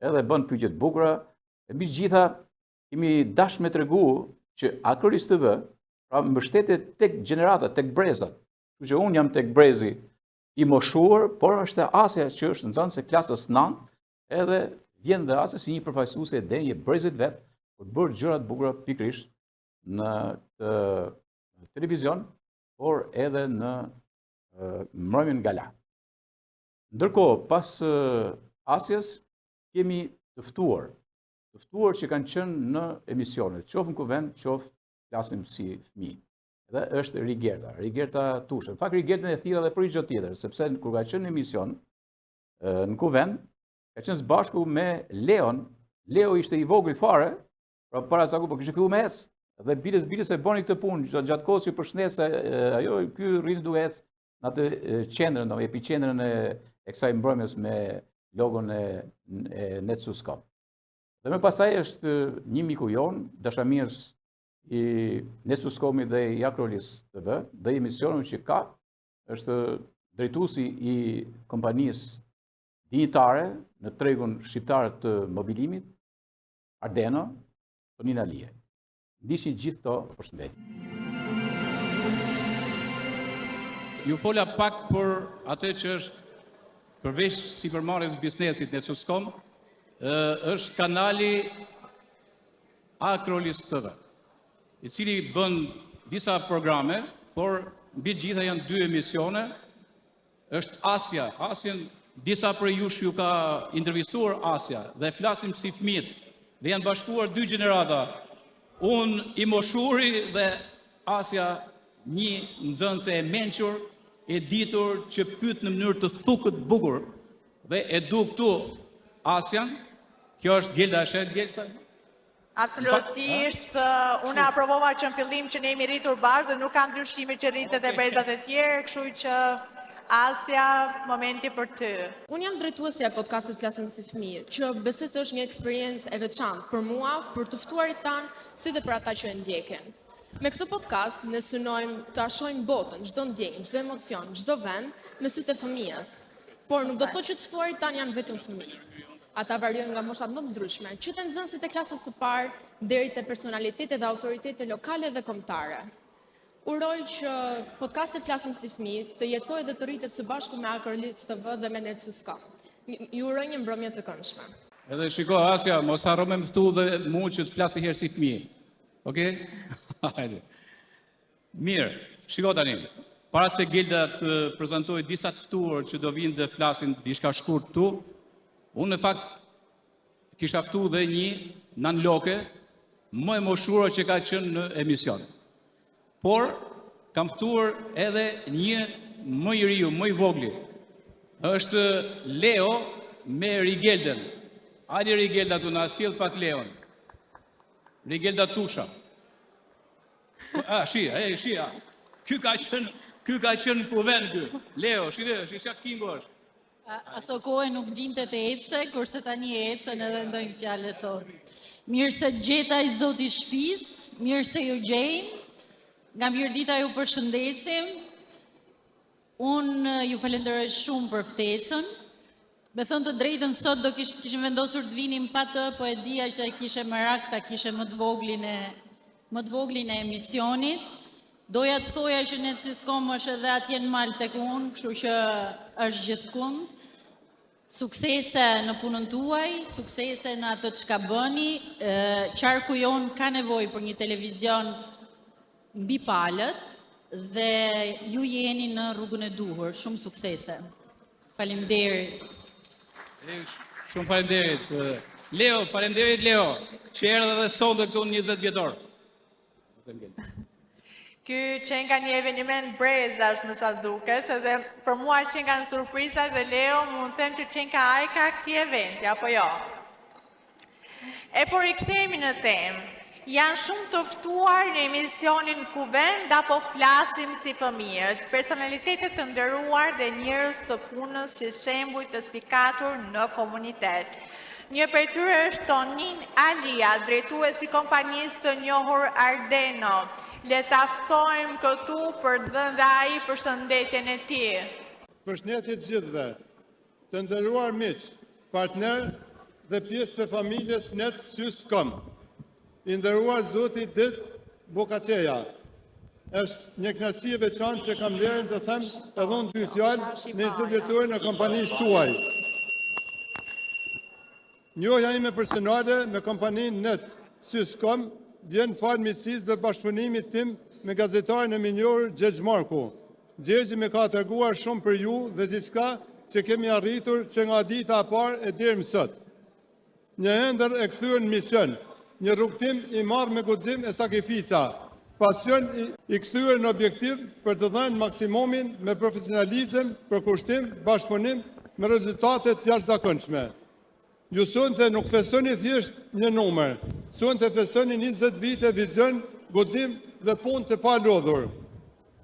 Edhe bën pyetje të bukura, e mbi gjitha kemi dash me tregu që Akrolis TV, pra mbështetet tek gjenerata, tek brezat. Kështu që unë jam tek brezi i moshuar, por është Asia që është nxënëse klasës 9, edhe vjen dhe Asia si një përfaqësuese e denjë e brezit vet për të bërë gjëra të bukura pikërisht në të televizion, por edhe në mbrëmjen gala. Ndërkohë, pas Asias, kemi të ftuar, të ftuar që kanë qenë në emisione, qoftë në kuvend, qoftë flasim si fëmijë. Dhe është Rigerta, Rigerta Tusha. Në fakt Rigertën e thirra dhe për një gjë tjetër, sepse kur ka qenë në emision në kuvend, ka qenë së bashku me Leon. Leo ishte i vogël fare, pra para ca kohë po kishte filluar me ec. Dhe biles biles e bëni këtë punë gjatë gjatë kohës që përshëndeste ajo ky rrini duke ec në atë qendrën, do epiqendrën e e kësaj mbrëmjes me logon e, e Netsuscom. Dhe më pastaj është një miku jonë, dashamirës i Netsuscomit dhe i Akrolis TV dhe i emisionit që ka, është drejtuesi i kompanisë dinjitare në tregun shqiptar të mobilimit, Ardeno, Tonin Alie. Ndiqni gjithë këto përshëndetje. Ju fola pak për atë që është përveç sipërmarrjes biznesit Netsuscom, është kanali Akrolis TV, i cili bën disa programe, por mbi të gjitha janë dy emisione. Është Asia, Asian disa prej jush ju ka intervistuar Asia dhe flasim si fëmijët dhe janë bashkuar dy gjenerata. Unë i moshuri dhe Asia një nxënëse e mençur, e ditur që pyet në mënyrë të thukët bukur dhe e du këtu Asian. Kjo është Gelda, e sheh Gelda? Absolutisht, unë aprovova që në fillim që ne jemi rritur bashkë dhe nuk kam dyshime që rritet dhe brezat e tjerë, kështu që Asia, momenti për ty. Unë jam drejtuesja e podcastit Flasim si fëmijë, që besoj se është një eksperiencë e veçantë për mua, për të ftuarit tanë, si dhe për ata që e ndjekin. Me këtë podcast ne synojmë ta shohim botën, çdo ndjenjë, çdo emocion, çdo vend me sytë e fëmijës. Por nuk do të thotë që të ftuarit tanë janë vetëm fëmijë. Ata variojnë nga moshat më të ndryshme, që te nxënësit e klasës së parë deri te personalitete dhe autoritete lokale dhe kombëtare. Uroj që podcasti Flasim si fëmijë të jetojë dhe të rritet së bashku me Akrolis TV dhe me Netsuscom. Ju uroj një mbrëmje të këndshme. Edhe shiko Asia, mos harro me më ftu dhe mu që të flas një herë si fëmijë. Okej? Hajde. Mirë, shiko tani. Para se Gelda të prezantojë disa të ftuar që do vinë dhe flasin diçka shkurt këtu, unë në fakt kisha ftu dhe një nanloke më e moshuar që ka qenë në emision. Por kam ftuar edhe një më i riu, më i vogli. Është Leo me Rigelden. Hajde Rigelda tu na sjell pak Leon. Rigelda Tusha. A, shi, e, shi, a. Ky ka qenë, ky ka qenë në kuvend ky. Leo, shi, shi, shi, kingo është. Aso kohe nuk dinte të ecte, kurse tani ecën edhe ndonjë fjalë e thotë. Mirë se të gjeta i zoti i shpisë, mirë se ju gjejmë, nga Mirdita ju përshëndesim. Unë ju falenderoj shumë për ftesën. Me thënë të drejtën, sot do kish, kishim vendosur të vinim pa të, po e dija që e kishe merak ta kishe më të voglin e, më të voglin e emisionit. Doja të thoja që Netsyscom është edhe atje në mal tek unë, kështu që është gjithkund. Suksese në punën tuaj, suksese në atë çka bëni. Qarku jonë ka nevojë për një televizion mbi palët dhe ju jeni në rrugën e duhur. Shumë suksese. Faleminderit. Shumë faleminderit. Leo, faleminderit Leo, që erdhe edhe sonte këtu në 20 vjetor. Ky qenka një eveniment brezash me sa duket, edhe për mua qenka një surpriza dhe Leo mund të them që qenka ajka e këtij eventi, apo jo? E po rikthehemi në temë. Janë shumë të ftuar në emisionin Kuvend apo flasim si fëmijët, personalitete të nderuar dhe njerëz të punës si shembuj të spikatur në komunitet. Një prej tyre është Tonin Alia, drejtues i kompanisë së njohur Ardeno. Le ta ftojmë këtu për të dhënë dhe ai përshëndetjen e tij. Përshëndetje të gjithëve. Të nderuar miq, partnerë dhe pjesë të familjes Netsyscom. I nderuar zoti Dedë Bukaqeja, është një kënaqësi e veçantë që kam nderin të them edhe unë dy fjalë në 20 vjetorin e kompanisë tuaj. Njohja ime personale me kompaninë Netsyscom vjen falë miqësisë dhe bashkëpunimit tim me gazetarin e mirënjohur Gjergj Marku. Gjergji më ka treguar shumë për ju dhe gjithçka që kemi arritur që nga dita e parë e deri më sot. Një ëndërr e kthyer në mision, një rrugëtim i marrë me guxim e sakrifica, pasion i kthyer në objektiv për të dhënë maksimumin me profesionalizëm, përkushtim, bashkëpunim me rezultate të jashtëzakonshme. Ju sonte nuk festoni thjesht një numër, sonte festoni 20 vite vizion, guxim dhe punë të palodhur.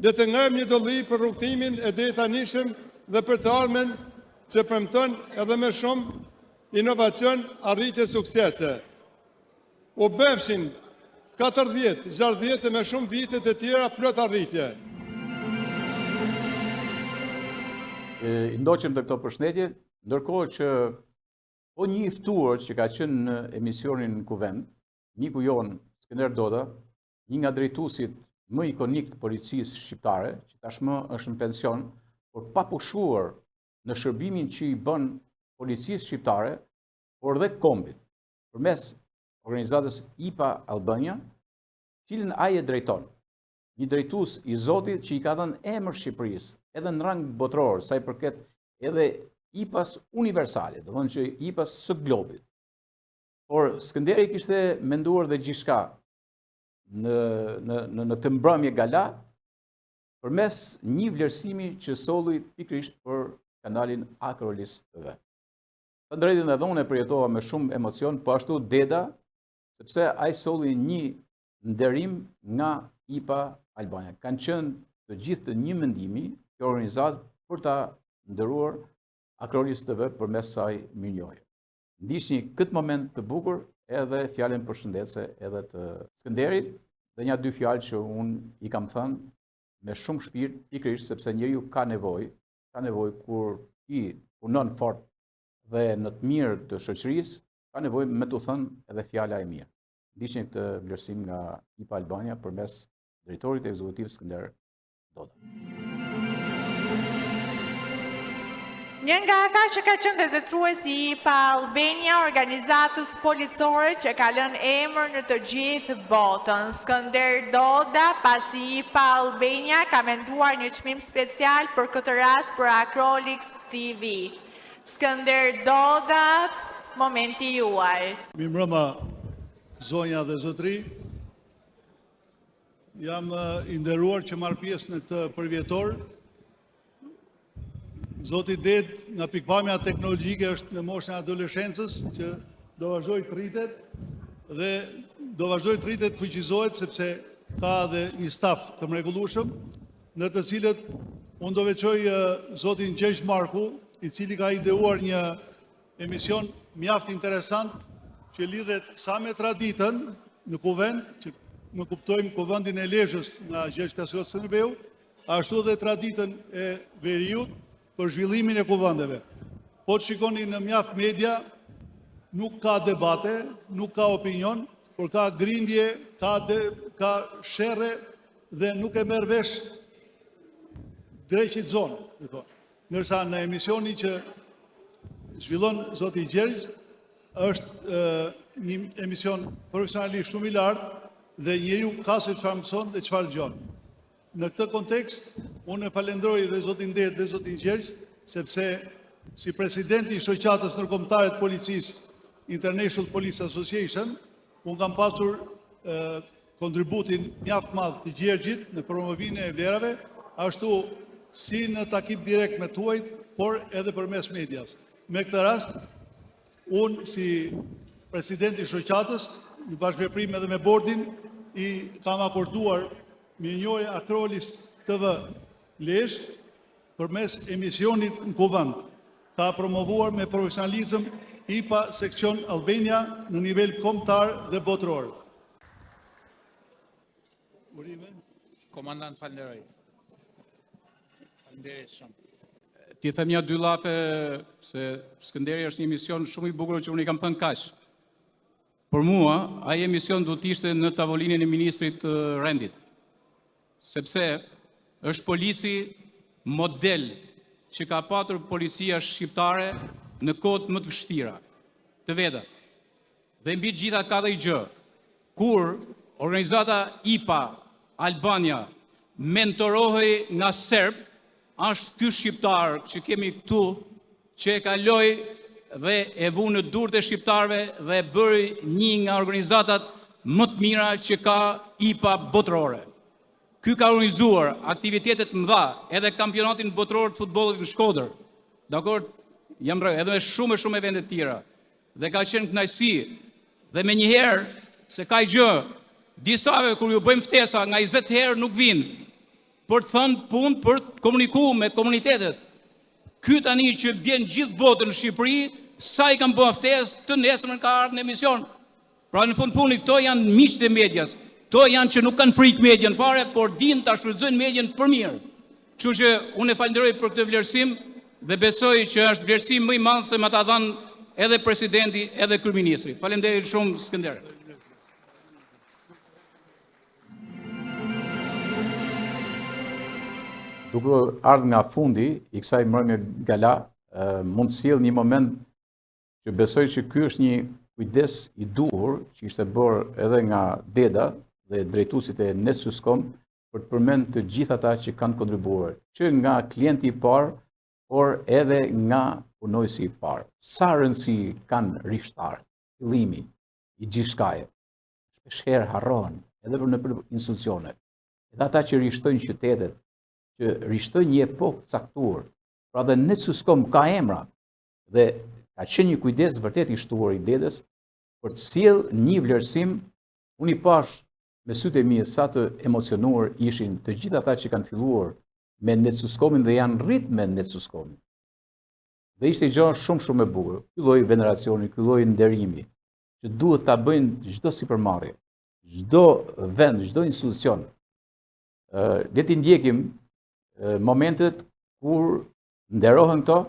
Le të ngremë një dolli për rrugëtimin e deritanishëm dhe për të ardhmen që premton edhe më shumë Inovacion, arritje, suksese. U bëfshin 40, 60 e më shumë vite të tjera plot arritje. I ndoqëm dhe këto përshëndetje, ndërkohë që po një i ftuar që ka qenë në emisionin në Kuvend, miku jonë Skënder Doda, një nga drejtuesit më ikonik të policisë shqiptare, që tashmë është në pension, por pa pushuar në shërbimin që i bën policisë shqiptare, por dhe kombit, përmes organizatës IPA Albania, cilën ai e drejton. Një drejtues i zoti që i ka dhënë emër Shqipërisë, edhe në rang botëror, sa i përket edhe IPA-s universale, domethënë që IPA-s së globit. Por Skënderi kishte menduar dhe gjithçka në në në në këtë mbrëmje gala, përmes një vlerësimi që solli pikërisht për kanalin Akropolis TV. Të drejtën edhe unë e përjetova me shumë emocion, po ashtu Deda, sepse ai solli një nderim nga IPA Albania. Kanë qenë të gjithë të një mendimi, kjo organizatë për ta nderuar Akropolis TV përmes kësaj mirënjohje. Ndiqni këtë moment të bukur edhe fjalën përshëndetëse edhe të Skënderit dhe nja dy fjalë që unë i kam thënë me shumë shpirt, pikërisht sepse njeriu ka nevojë, ka nevojë kur ti punon fort dhe në të mirë të shoqërisë, ka nevojë me t'u thënë edhe fjala e mirë. Ndiqni këtë vlerësim nga IPA Albania përmes drejtorit ekzekutiv Skënder Doda. Një nga ata që ka qenë dhe drejtues i IPA Albania, organizatës policore që ka lënë emër në të gjithë botën, Skënder Doda, pasi IPA Albania ka menduar një çmim special për këtë rast për Akropolis TV. Skënder Doda, momenti juaj. Mirëmbrëma, zonja dhe zotërinj. Jam i nderuar që marr pjesë në këtë përvjetor. Zoti Dedë, nga pikëpamja teknologjike është në moshën e adoleshencës që do vazhdojë të rritet dhe do vazhdojë të rritet të fuqizohet sepse ka dhe një staf të mrekullueshëm, ndër të cilët unë do veçoj zotin Gjergj Marku. i cili ka ideuar një emision mjaft interesant që lidhet sa me traditën në kuvend, që ne kuptojmë kuvendin e Lezhës nga Gjergj Kastriot Skënderbeu, ashtu dhe traditën e veriut për zhvillimin e kuvendeve. Po të shikoni në mjaft media, nuk ka debate, nuk ka opinion, por ka grindje, ka, de, ka sherre dhe nuk e merr vesh dreqi të zonë, i thonë. Ndërsa në emisionin që zhvillon zoti Gjergj, është një emision profesionalisht shumë i lartë dhe njeriu ka se çfarë mëson dhe çfarë dëgjon. Në këtë kontekst, unë e falënderoj dhe zotin Dedë dhe zotin Gjergj, sepse si presidenti i Shoqatës Ndërkombëtare të Policisë, International Police Association, unë kam pasur kontributin mjaft të madh të Gjergjit në promovimin e vlerave, ashtu si në takim direkt me të huajt, por edhe përmes medias. Me këtë rast, unë si presidenti i shoqatës, në bashkëveprim edhe me bordin, i kam akorduar mirënjohje Akropolis TV Lezhë përmes emisionit në Kuvend. Ka promovuar me profesionalizëm IPA Seksion Albania në nivel kombëtar dhe botëror. Urime. Komandant, falenderoj. Faleminderit shumë. T'i them nja dy llafe se Skënderi është një emision shumë i bukur që unë i kam thënë kaq. Për mua, ai emision duhet të ishte në tavolinën e ministrit të Rendit. Sepse është polici model që ka patur policia shqiptare në kohët më të vështira të veta. Dhe mbi të gjitha ka dhe një gjë. Kur organizata IPA Albania mentorohej nga serbë, është ky shqiptar që kemi këtu që e kaloi dhe e vu në duart e shqiptarëve dhe e bëri një nga organizatat më të mira që ka IPA botërore. Ky ka organizuar aktivitete të mëdha, edhe kampionatin botëror të futbollit në Shkodër. Dakor, jam rrë, edhe shumë e shumë evente të tjera. Dhe ka qenë kënaqësi dhe menjëherë se ka gjë, disave kur ju bëjmë ftesa nga 20 herë nuk vijnë për të thënë punë, për të komunikuar me komunitetet. Ky tani që bjen gjithë botën në Shqipëri, sa i kam bërë ftesë, të nesërmen ka ardhur në emision. Pra në fund fundit këto janë miqtë e medias. Këto janë që nuk kanë frikë median fare, por dinë ta shfrytëzojnë median për mirë. Kështu që unë e falenderoj për këtë vlerësim dhe besoj që është vlerësim më i madh se ma ta dhanë edhe presidenti edhe kryeministri. Faleminderit shumë Skënder. Duke ardhur nga fundi i kësaj mbrëmje gala, mund të sjell një moment që besoj që ky është një kujdes i duhur që ishte bërë edhe nga Deda dhe drejtuesit e Netsyzcom për të përmend të gjithë ata që kanë kontribuar, që nga klienti i parë, por edhe nga punonjësi i parë. Sa rëndësi kanë rishtarët, fillimi i gjithçkaje. Shpesh herë harrohen edhe për nëpër institucione. Edhe ata që rishtojnë qytetet, që rishtojnë një epokë të caktuar. Pra dhe Netsyzcom ka emra dhe ka qenë një kujdes vërtet i shtuar i Dedës për të sjellë një vlerësim. Unë i pashë me sytë e mi sa të emocionuar ishin të gjithë ata që kanë filluar me Netsyzcomin dhe janë rrit me Netsyzcomin. Dhe ishte gjë shumë shumë e bukur. Ky lloj veneracioni, ky lloj nderimi që duhet ta bëjnë çdo sipërmarrje, çdo vend, çdo institucion. Le t'i ndjekim momentet kur nderohen këto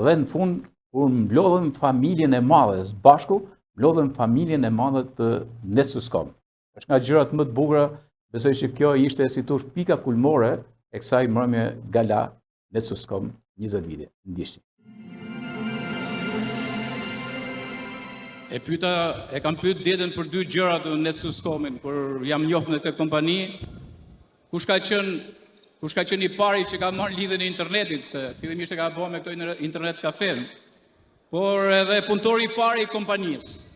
dhe në fund kur mblodhëm familjen e madhe së bashku, mblodhëm familjen e madhe të Netsyzcom. Është nga gjërat më të bukura, besoj që kjo ishte si thosh pika kulmore e kësaj mbrëmje gala Netsyzcom 20 vite. Ndiqni. E pyeta, e kam pyet Dedën për dy gjëra të Netsyzcomin, kur jam njohur me këtë kompani, kush ka qenë kush ka qenë i pari që ka marrë lidhjen e internetit, se fillimisht e ka bërë me këto internet kafe, por edhe punëtori i parë i kompanisë.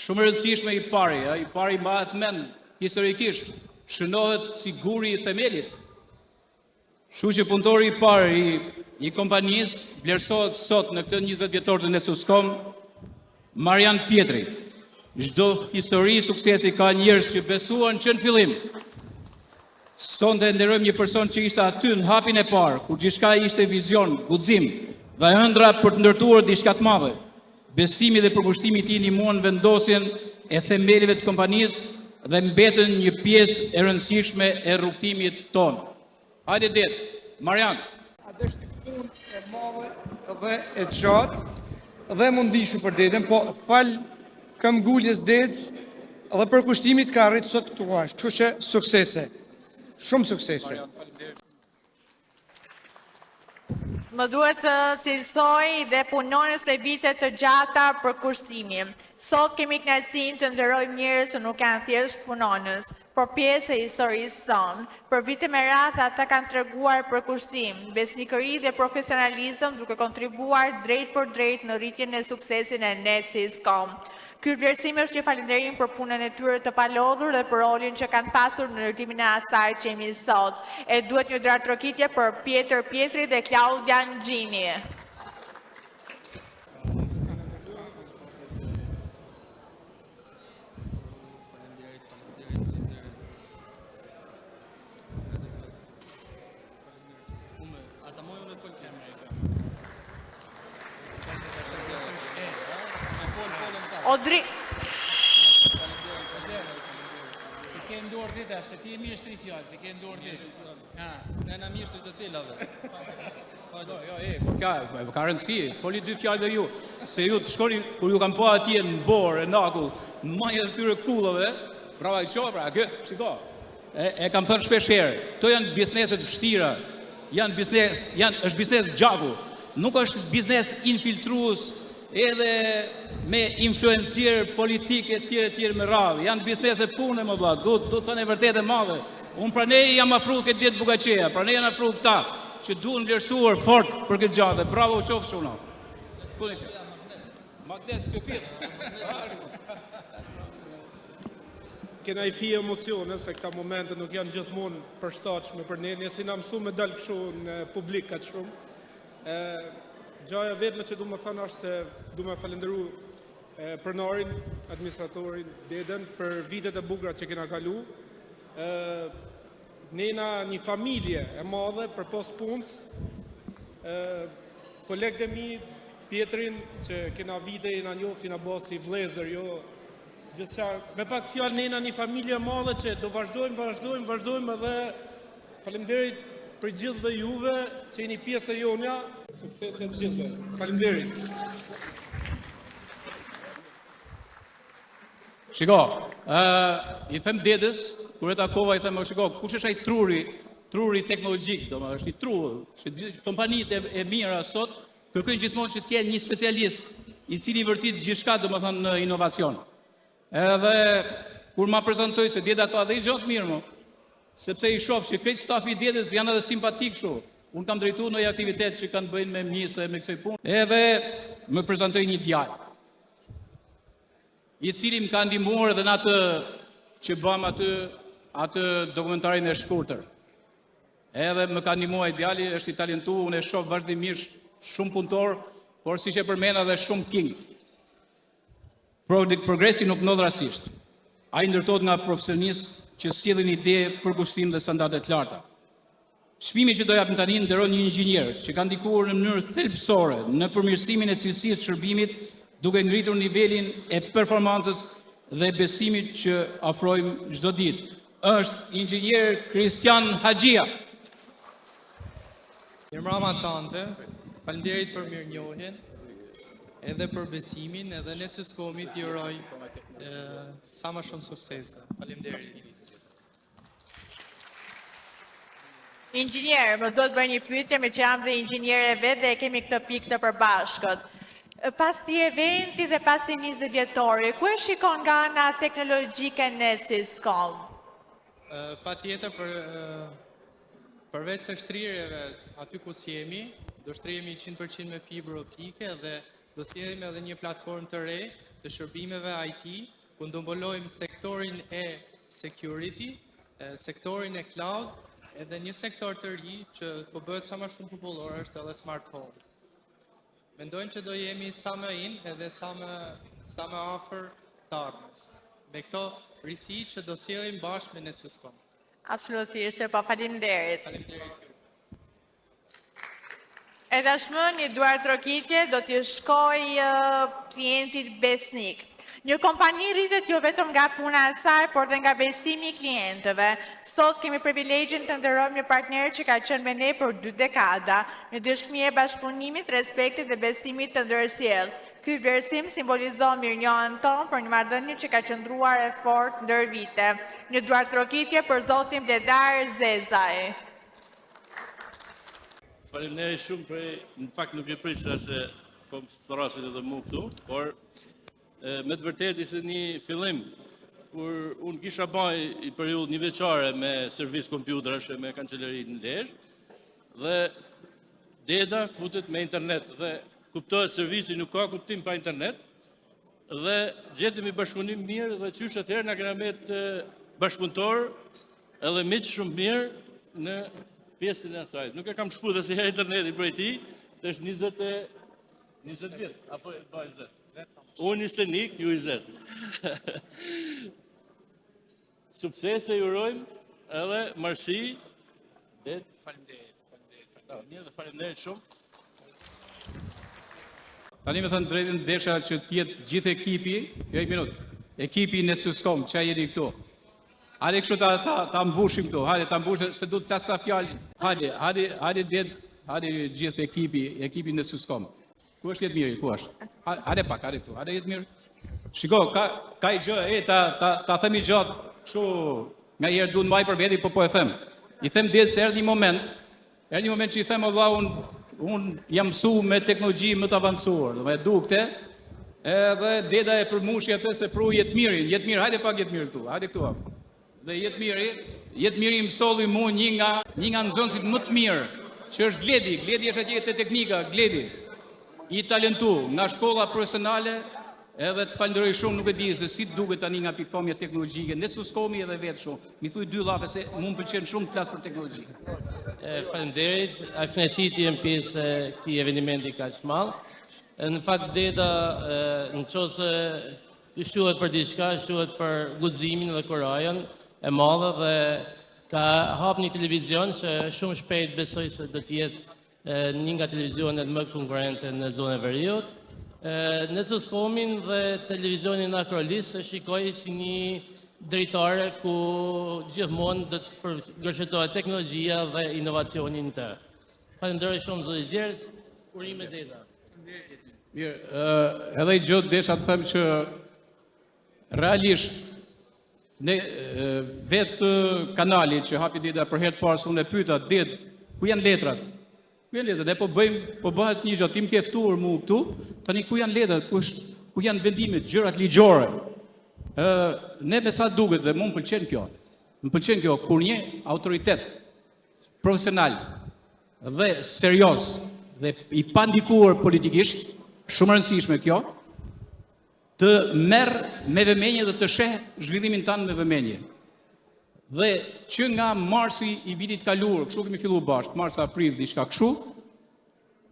Shumë e rëndësishme i pari, i pari mbahet mend historikisht, shënohet si guri i themelit. Kështu që punëtori i parë i, i kompanisë vlerësohet sot në këtë 20 vjetor të Netsyzcom, Marian Pjetri. Çdo histori suksesi ka njerëz që besuan që në fillim. Sonte nderojmë një person që ishte aty në hapin e parë, kur gjithçka ishte vizion, guxim dhe ëndrra për të ndërtuar diçka të madhe. Besimi dhe përkushtimi i tij ndihmuan në vendosjen e themeleve të kompanisë dhe mbetën një pjesë e rëndësishme e rrugëtimit tonë. Hajde Dedë, Marian. Atë është një punë e madhe dhe e gjatë dhe e mundishme për Dedën, po falë këmbënguljes Dedës dhe përkushtimit ka arritë sot këtu ku është. Kështu që suksese. Shumë suksese. Më duhet të cilësoj dhe punonjës me vite të gjata përkushtimi. Sot kemi kënaqësinë të nderojmë njerëz që nuk janë thjesht punonjës, por pjesë e historisë sonë. Për vite me radhë ata kanë treguar përkushtim, besnikëri dhe profesionalizëm duke kontribuar drejtpërdrejt në rritjen e suksesin e Netsyscom. Ky vlerësim është një falënderim për punën e tyre të palodhur dhe për rolin që kanë pasur në ndërtimin e asaj që jemi sot. E duhet një duartrokitje për Pjetër Pjetri dhe Klaudian Gjini. Odri... I ke në dorë dita, se ti e mjeshtri i fjalës, i ke në dorë dita. Ha. Ne na mjeshtri të telave. Po, jo, e, po ka, po ka rëndësi, foli dy fjalë dhe ju, se ju të shkoni, kur ju kam pa atje në borë, në akull, në majë të tyre kullave, bravo, i shoh, pra, kë, shiko, e, e kam thënë shpesh herë, këto janë biznese të vështira, janë biznes, janë, është biznes gjaku, nuk është biznes infiltrues edhe me influencierë politikë e tjere tjere me radhë, janë biznese pune më vlla, duhet duhet thënë e vërtetë e madhe. Unë prandaj jam afru këtë ditë Bugaqeja, prandaj janë afru këta që duhen vlerësuar fort për këtë gjë dhe bravo u qoftë çuna. Magnet që thith. Kena i fije emocione, se këta momente nuk janë gjithmonë përshtatshme për ne, ne s'jena mësu me dalë kështu në publik kaq shumë. E, gjaja vetme që du me thënë është se du me falenderu e, pronarin, administratorin, Deden, për vitet e bukura që kena kalu. E, ne jena një familje e madhe përpos punës. E, kolegët e mi, Pjetrin, që kena vite, jena njoft, jena bo si vllezër, jo gjithçka. Me pak fjalë ne jena një familje e madhe që do vazhdojmë, vazhdojmë, vazhdojmë edhe faleminderit për gjithëve juve që jeni pjesë e jonja. Suksese të gjithëve. Faleminderit. Shiko, ë i them dedës, kur e takova i them, "O shiko, kush është ai truri, truri teknologjik, domethënë është një tru, që gjithë kompanitë e, e mira sot kërkojnë gjithmonë që të kenë një specialist i cili vërtit gjithçka domethënë në inovacion. Edhe kur ma prezantoi se deda ka dhe i gjë të mirë më, sepse i shoh që krejt stafi i dedës janë edhe simpatik kështu. Unë kam drejtuar ndonjë aktivitet që kanë të bëjnë me mise, me kësaj punë. Edhe më prezantoi një djalë i cili më ka ndihmuar edhe në atë që bam aty atë dokumentarin e shkurtër. Edhe më ka ndihmuar ai djali, është i talentuar, unë e shoh vazhdimisht shumë punëtor, por siç e përmenda edhe shumë king. Progresi nuk ndodh rastësisht. Ai ndërtohet nga profesionistë që sjellin ide, përkushtim dhe standarde të larta. Çmimi që do japim tani nderon një inxhinier që ka ndikuar në mënyrë thelbësore në përmirësimin e cilësisë së shërbimit, duke ngritur nivelin e performancës dhe besimit që ofrojmë çdo ditë. Është inxhinier Kristian Haxhia. Mirëmbrëma tanëve, faleminderit për mirënjohjen, edhe për besimin, edhe Netsyscomit i uroj e, sa më shumë suksese. Faleminderit. Inxhinier, më duhet bëj një pyetje me që jam dhe inxhiniere vetë dhe e kemi këtë pikë të përbashkët. Pas këtij eventi dhe pas këtij 20 vjetori, ku e shikon nga ana teknologjike Netsyscom? Pa tjetër për, përveç se shtrirjeve aty ku s'jemi, do shtrihemi 100% me fibrë optike dhe do sjellim edhe një platformë të re të shërbimeve IT, ku do mbulojmë sektorin e security, sektorin e cloud, edhe një sektor të ri që po bëhet sa më shumë popullor është edhe smart home. Mendojmë që do jemi sa më in edhe sa më sa më afër të ardhmes. Me këto risi që do sjellim bashkë me Netsyscom. Absolutisht, po faleminderit. Faleminderit ju. E tashmë një duartrokitje do t'i shkojë klientit besnik. Një kompani rritet jo vetëm nga puna e saj, por dhe nga besimi i klientëve. Sot kemi privilegjin të nderojmë një partner që ka qenë me ne për dy dekada, një dëshmi e bashkëpunimit, respektit dhe besimit të ndërsjellë. Ky vlerësim simbolizon mirënjohjen tonë për një marrëdhënie që ka qëndruar e fortë ndër vite. Një duartrokitje për zotin Bledar Zezaj. Faleminderit shumë për në fakt nuk e prisja se po më thërrasin edhe mu këtu, por me të vërtetë ishte një fillim kur unë kisha ba një periudhë njëvjeçare me servis kompjuterash e me kanceleri në Lezhë dhe Deda futet me internet dhe kuptohet servisi nuk ka kuptim pa internet dhe gjetëm një bashkëpunim mirë dhe qysh atëherë na kena met bashkëpunëtorë Edhe miq shumë mirë në pjesën e asaj. Nuk e kam shkput asnjëherë internetin prej tij, është 20 e 20 vjet apo e 20. Unë 21, ju 20. Suksese ju urojmë edhe mbarësi. Faleminderit, faleminderit. Mirë dhe faleminderit shumë. Tani me thënë drejtën desha që të jetë gjithë ekipi, jo një minutë, ekipi i Netsyzcom, që jeni këtu. Hajde kështu ta, ta, ta mbushim këtu, hajde ta mbushim, se du të flas ca fjalë. Hajde, hajde, hajde det, hajde gjithë ekipi, ekipi Netsyzcom. Ku është Jetmiri, ku është? Hajde pak, hajde këtu, hajde Jetmir. Shiko, ka, ka i gjë, e, ta, ta, ta them i gjatë, kështu, nganjëherë du të mbaj për veti, po po e them. I them det se erdhi një moment, Erdhi një moment që i them o vlla unë un jam mësu me teknologji më të avancuar, dhe me du këte, edhe Deda e përmushi atë se pru Jetmirin, Jetmir, hajde pak Jetmir këtu, hajde këtu apo. Dhe Jetmiri, Jetmiri më solli mu një nga, një nga nxënësit më të mirë, që është Gledi, Gledi është atje te teknika, Gledi, i talentu nga shkolla profesionale, edhe të falënderoj shumë, nuk e di se si të duket tani nga pikëpamja teknologjike, Netsyzcomi edhe vetë shumë. M'i thuj dy llafe se mu më pëlqen shumë të flas për teknologji. Faleminderit, është kënaqësi të jem pjesë e këtij evenimenti kaq të madh. Në fakt Deda, në qoftë se shquhet për diçka, shquhet për guximin dhe kurajën e madhe dhe ka hap një televizion që shumë shpejt besoj se do të jetë një nga televizionet më konkurrente në zonën e veriut. Netsyzcomin dhe televizionin Akrolis e shikoj si një dritare ku gjithmonë do të gërshetohet teknologjia dhe inovacioni në të. Falenderoj shumë zoti Gjergj, urime Deda. Mirë, edhe një gjë desha të them që realisht Ne vetë kanali që hapi Deda për herë të parë se unë e pyeta Ded, ku janë letrat? Ku janë letrat? Ne po bëjmë, po bëhet një gjë, ti më ke ftuar mu këtu, tani ku janë letrat? Ku është, ku janë vendimet, gjërat ligjore? Ë, ne me sa duket dhe mu më pëlqen kjo. Më pëlqen kjo kur një autoritet profesional dhe serioz dhe i pandikuar politikisht, shumë e rëndësishme kjo, të merr me vëmendje dhe të sheh zhvillimin tënd me vëmendje. Dhe që nga marsi i vitit të kaluar, kështu kemi filluar bashkë, mars aprill diçka kështu,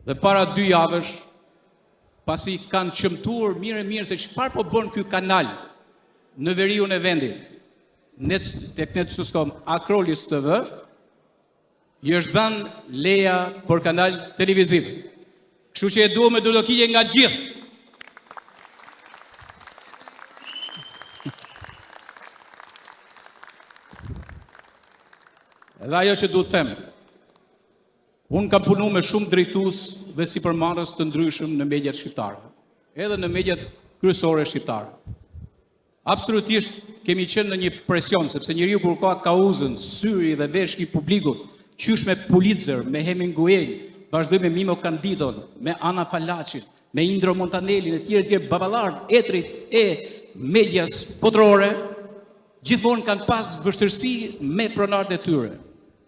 dhe para dy javësh pasi kanë qëmtuar mirë e mirë se çfarë po bën ky kanal në veriun e vendit, net tek Netsyzcom Akrolis TV, I është dhënë leja për kanal televiziv. Kështu që e duam me duartrokitje nga gjithë. Dhe ajo që du të them, unë kam punu me shumë drejtues dhe sipërmarrës të ndryshëm në mediat shqiptare, edhe në mediat kryesore shqiptare. Absolutisht kemi qenë në një presion, sepse njeriu kur ka kauzën, syri dhe veshi i publikut, qysh me Pulitzer, me Hemingway, vazhdoi me Mimo Kandidon, me Ana Falaçin, me Indro Montanelin e tjerë e tjerë baballarët, etrit e medias botërore, gjithmonë kanë pas vështirësi me pronarët e tyre.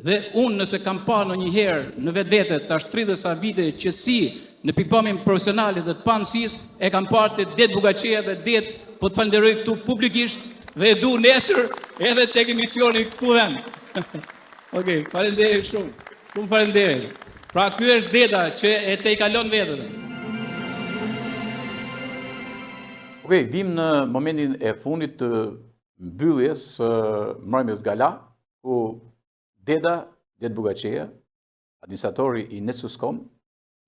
Dhe unë nëse kam pa ndonjëherë në vetvete tash 30 sa vite qetësi në pikëpamjen profesionale dhe të paanësisë, e kam parë te Ded Bugaçeja dhe Ded, po të falënderoj këtu publikisht dhe e du nesër edhe tek emisioni Kuvend. Okej, okay, faleminderit shumë. Shumë faleminderit. Pra ky është Deda që e tejkalon veten. Okej, okay, vim në momentin e fundit të mbylljes së mbrëmjes gala, ku Deda, Ded Bugaçeja, administratori i Netsyzcom,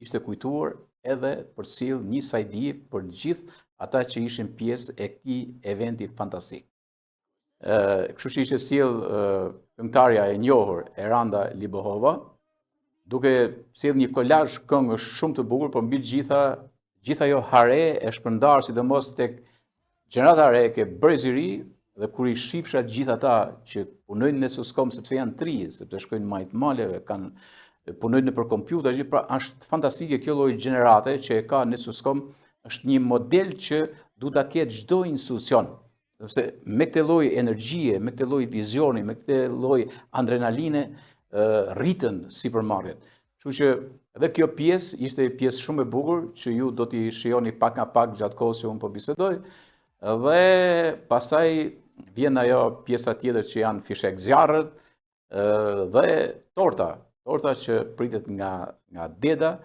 ishte kujtuar edhe për të sjellë një sajdie për gjithë ata që ishin pjesë e këtij eventi fantastik. Kështu që ishte sjellë këngëtarja e njohur Eranda Libohova, duke sjellë një kolazh këngësh shumë të bukur, por mbi të gjitha, gjithë ajo hare e shpërndarë sidomos tek gjenerata e re, ke brezi i ri dhe kur i shifsha gjithë ata që punojnë në Netsuskome sepse janë të rinj, sepse shkojnë majë të maleve, kanë punojnë nëpër kompjuter, gjithë pra është fantastike kjo lloj gjenerate që e ka Netsuskome, është një model që duhet ta ketë çdo institucion. Sepse me këtë lloj energjie, me këtë lloj vizioni, me këtë lloj adrenaline rriten sipërmarrjet. Kështu që edhe kjo pjesë ishte një pjesë shumë e bukur që ju do t'i shijoni pak nga pak gjatë kohës që unë po bisedoj. Dhe pastaj vjen ajo pjesa tjetër që janë fishekzjarrët dhe torta, torta që pritet nga nga Deda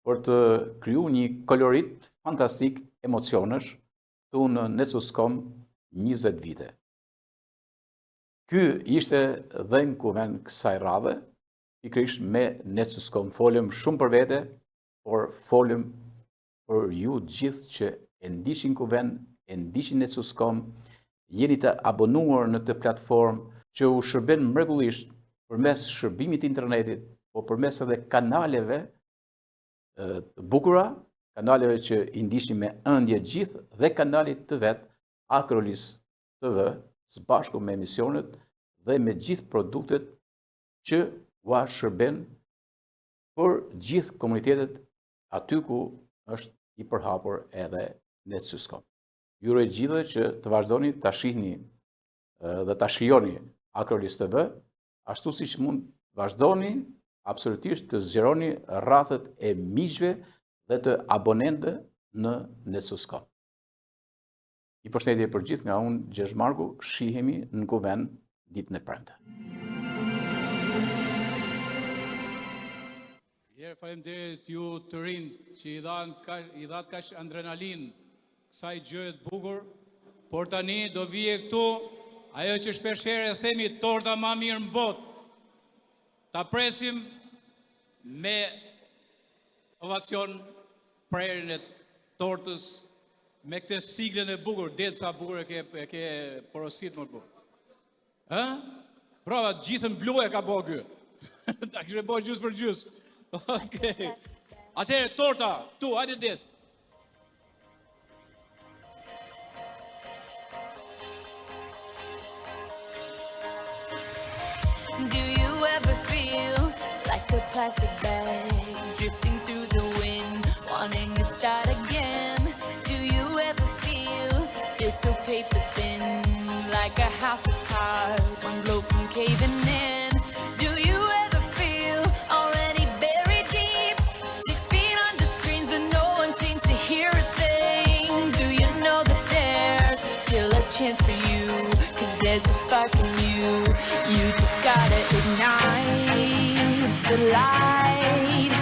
për të kriju një kolorit fantastik emocionesh këtu në Netsuskom 20 vite. Ky ishte dhe në kuvend kësaj radhe, pikërisht me Netsuskom. Folëm shumë për vete, por folëm për ju gjithë që e ndiqni kuvend, e ndiqni Netsuskom, jeni të abonuar në këtë platformë që u shërben mrekullisht përmes shërbimit të internetit, po përmes edhe kanaleve të bukura, kanaleve që i ndiqni me ëndje gjithë dhe kanalit të vet Akrolis TV, së bashku me emisionet dhe me gjithë produktet që ua shërben për gjithë komunitetet aty ku është i përhapur edhe Netsuskom. Ju uroj gjithëve që të vazhdoni ta shihni dhe ta shijoni Akrolis TV, ashtu siç mund vazhdoni absolutisht të zgjeroni rrathët e miqve dhe të abonentëve në Netsuskom. Një përshëndetje për gjithë nga unë, Gjergj Marku, shihemi në kuvend ditën e premte. Njëherë faleminderit ju të rinj që i dhanë i dhatë kaq adrenalinë kësaj gjëje të bukur, por tani do vijë këtu ajo që shpesh herë e themi torta ma mirë në botë. Ta presim me ovacion prerjen e tortës me këtë siglën e bukur, det sa bukur e ke e ke porosit më bukur. Ë? Bravo, gjithën blu e ka bo ky. Ta kishe bo gjysë për gjysë. Okej. Atëherë torta, tu, hajde det. Do you ever feel like a plastic bag drifting through the wind, wanting to start again? Do you ever feel feel so paper thin, like a house of cards, one blow from caving in? Do you ever feel already buried deep, six feet under screens, but no one seems to hear a thing? Do you know that there's still a chance for you? Cause there's a spark in you. You just gotta ignite the light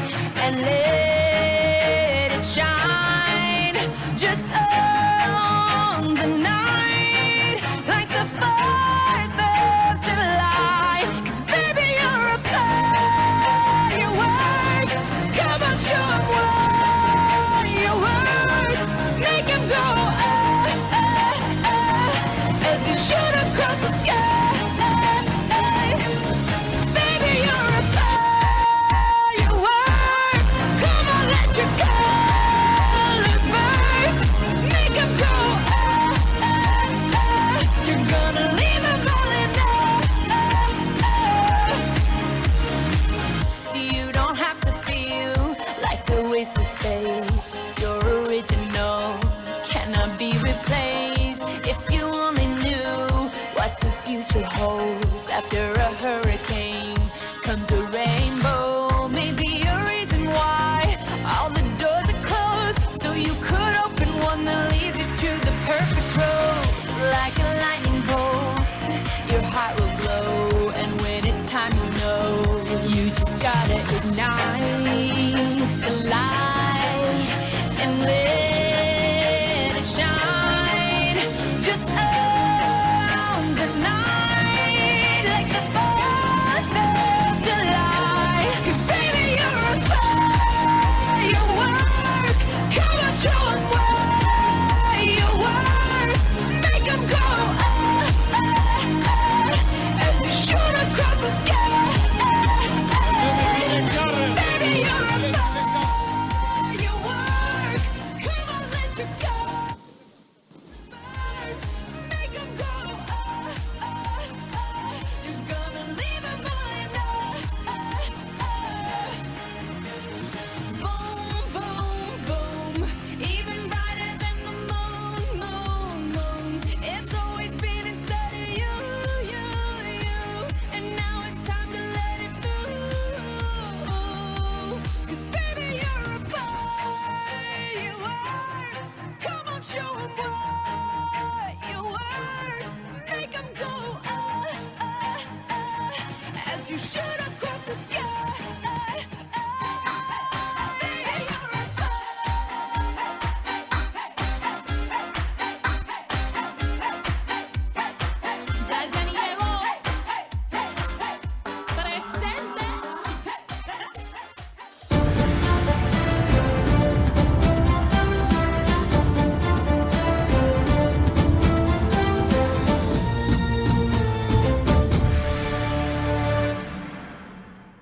and let it shine. Just own the night like the 4th of July. Cause baby, you're a firework. Come on, show 'em what you're worth. Make 'em go, ah, ah, ah, as you shoot across the sky. Baby, you're a firework. Come on, let your colors burst. Make 'em go, ah, ah, ah. You're gonna leave 'em all in awe. You don't have to feel like a wasted space. You're original, cannot be replaced. If you only knew what the future holds after a hurricane comes a rainbow. Maybe a reason why all the doors are closed, so you could open one that leads you to the perfect road. Like a lightning bolt, your heart will glow, and when it's time, you know you just gotta ignite the light and let it shine. Just own the night like the 4th of July. 'Cause baby, you're a firework. Whoa.